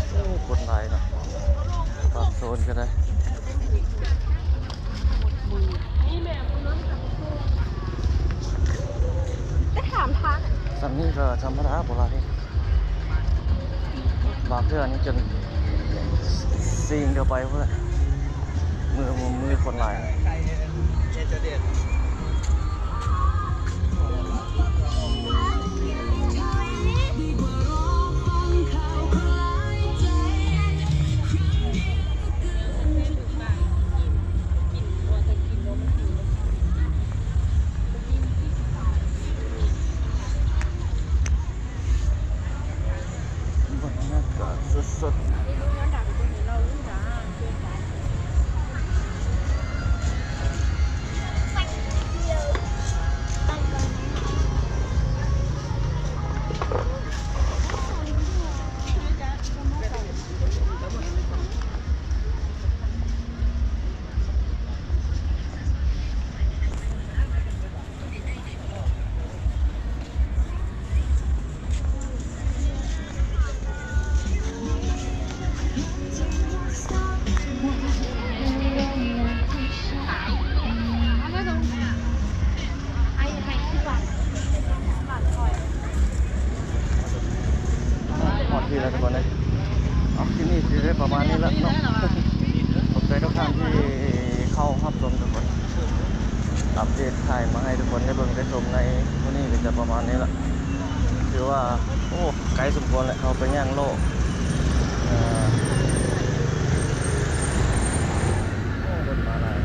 ໂອ້ ຄົນຫຼາຍເນາະ ປາກໂຊນກໍໄດ້. ໄປຖາມທາງ. ສ່ຳນີ້ກໍທຳມະດາ ບໍ່ຫຼາຍ. ບາງເທື່ອນີ້ຈົນຊິງເຂົ້າໄປພຸ້ນແຫຼະ ມື້ ມື້ຄົນຫຼາຍ. ບັນຍາກາດສົດໆ. ຮອດທີ່ແລ້ວທຸກຄົນເອີຍ. ເອົາ ຄລິບນີ້ຊິໄດ້ປະມານນີ້ລະເນາະ. ຂອບໃຈທຸກທ່ານທີ່ເຂົ້າຮັບຊົມທຸກຄົນ. ອັບເດດຖ່າຍມາໃຫ້ທຸກຄົນໄດ້ເບິ່ງໄດ້ຊົມໃນມື້ນີ້ກໍຈະປະມານນີ້ລະ. ຖືວ່າ ໂອ້ ໄກສົມຄວນແຫຼະ ເຮົາໄປຍ່າງເລາະ ເອີ ໂອ້ ລົດມາຫຼາຍ.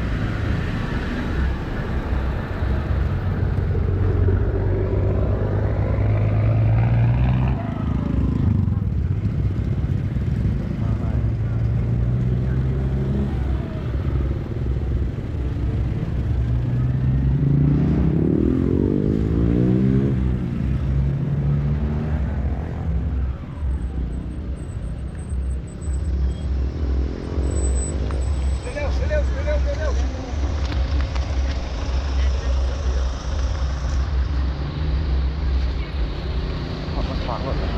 ຮອດ ມັນຂວາງລົດແລ້ວ.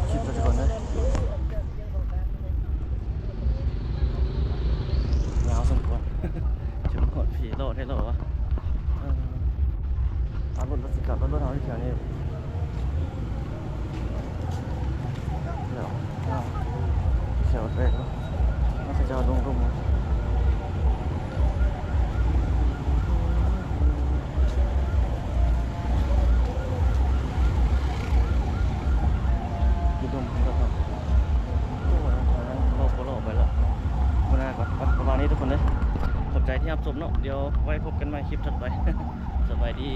ຄລິບແລ້ວທຸກຄົນເດີ. ຍາວສົມຄວນ ຈົນຮອດພີ້ ລໍແທ້ລໍວະ. ເອີ ເອົາ ລົດ ລົດຊິກັບ ລົດເຮົາຢູ່ແຖວນີ້. ດຽວ ເອົາ ແຖວແຕກແລ້ວ ເຂົາເຈົ້າລົງ ລົງມາ. ໃຈທີ່ຮັບຊົມເນາະ. ດຽວໄວ້ພົບກັນໃໝ່ຄລິບຖັດໄປ. ສະບາຍດີ.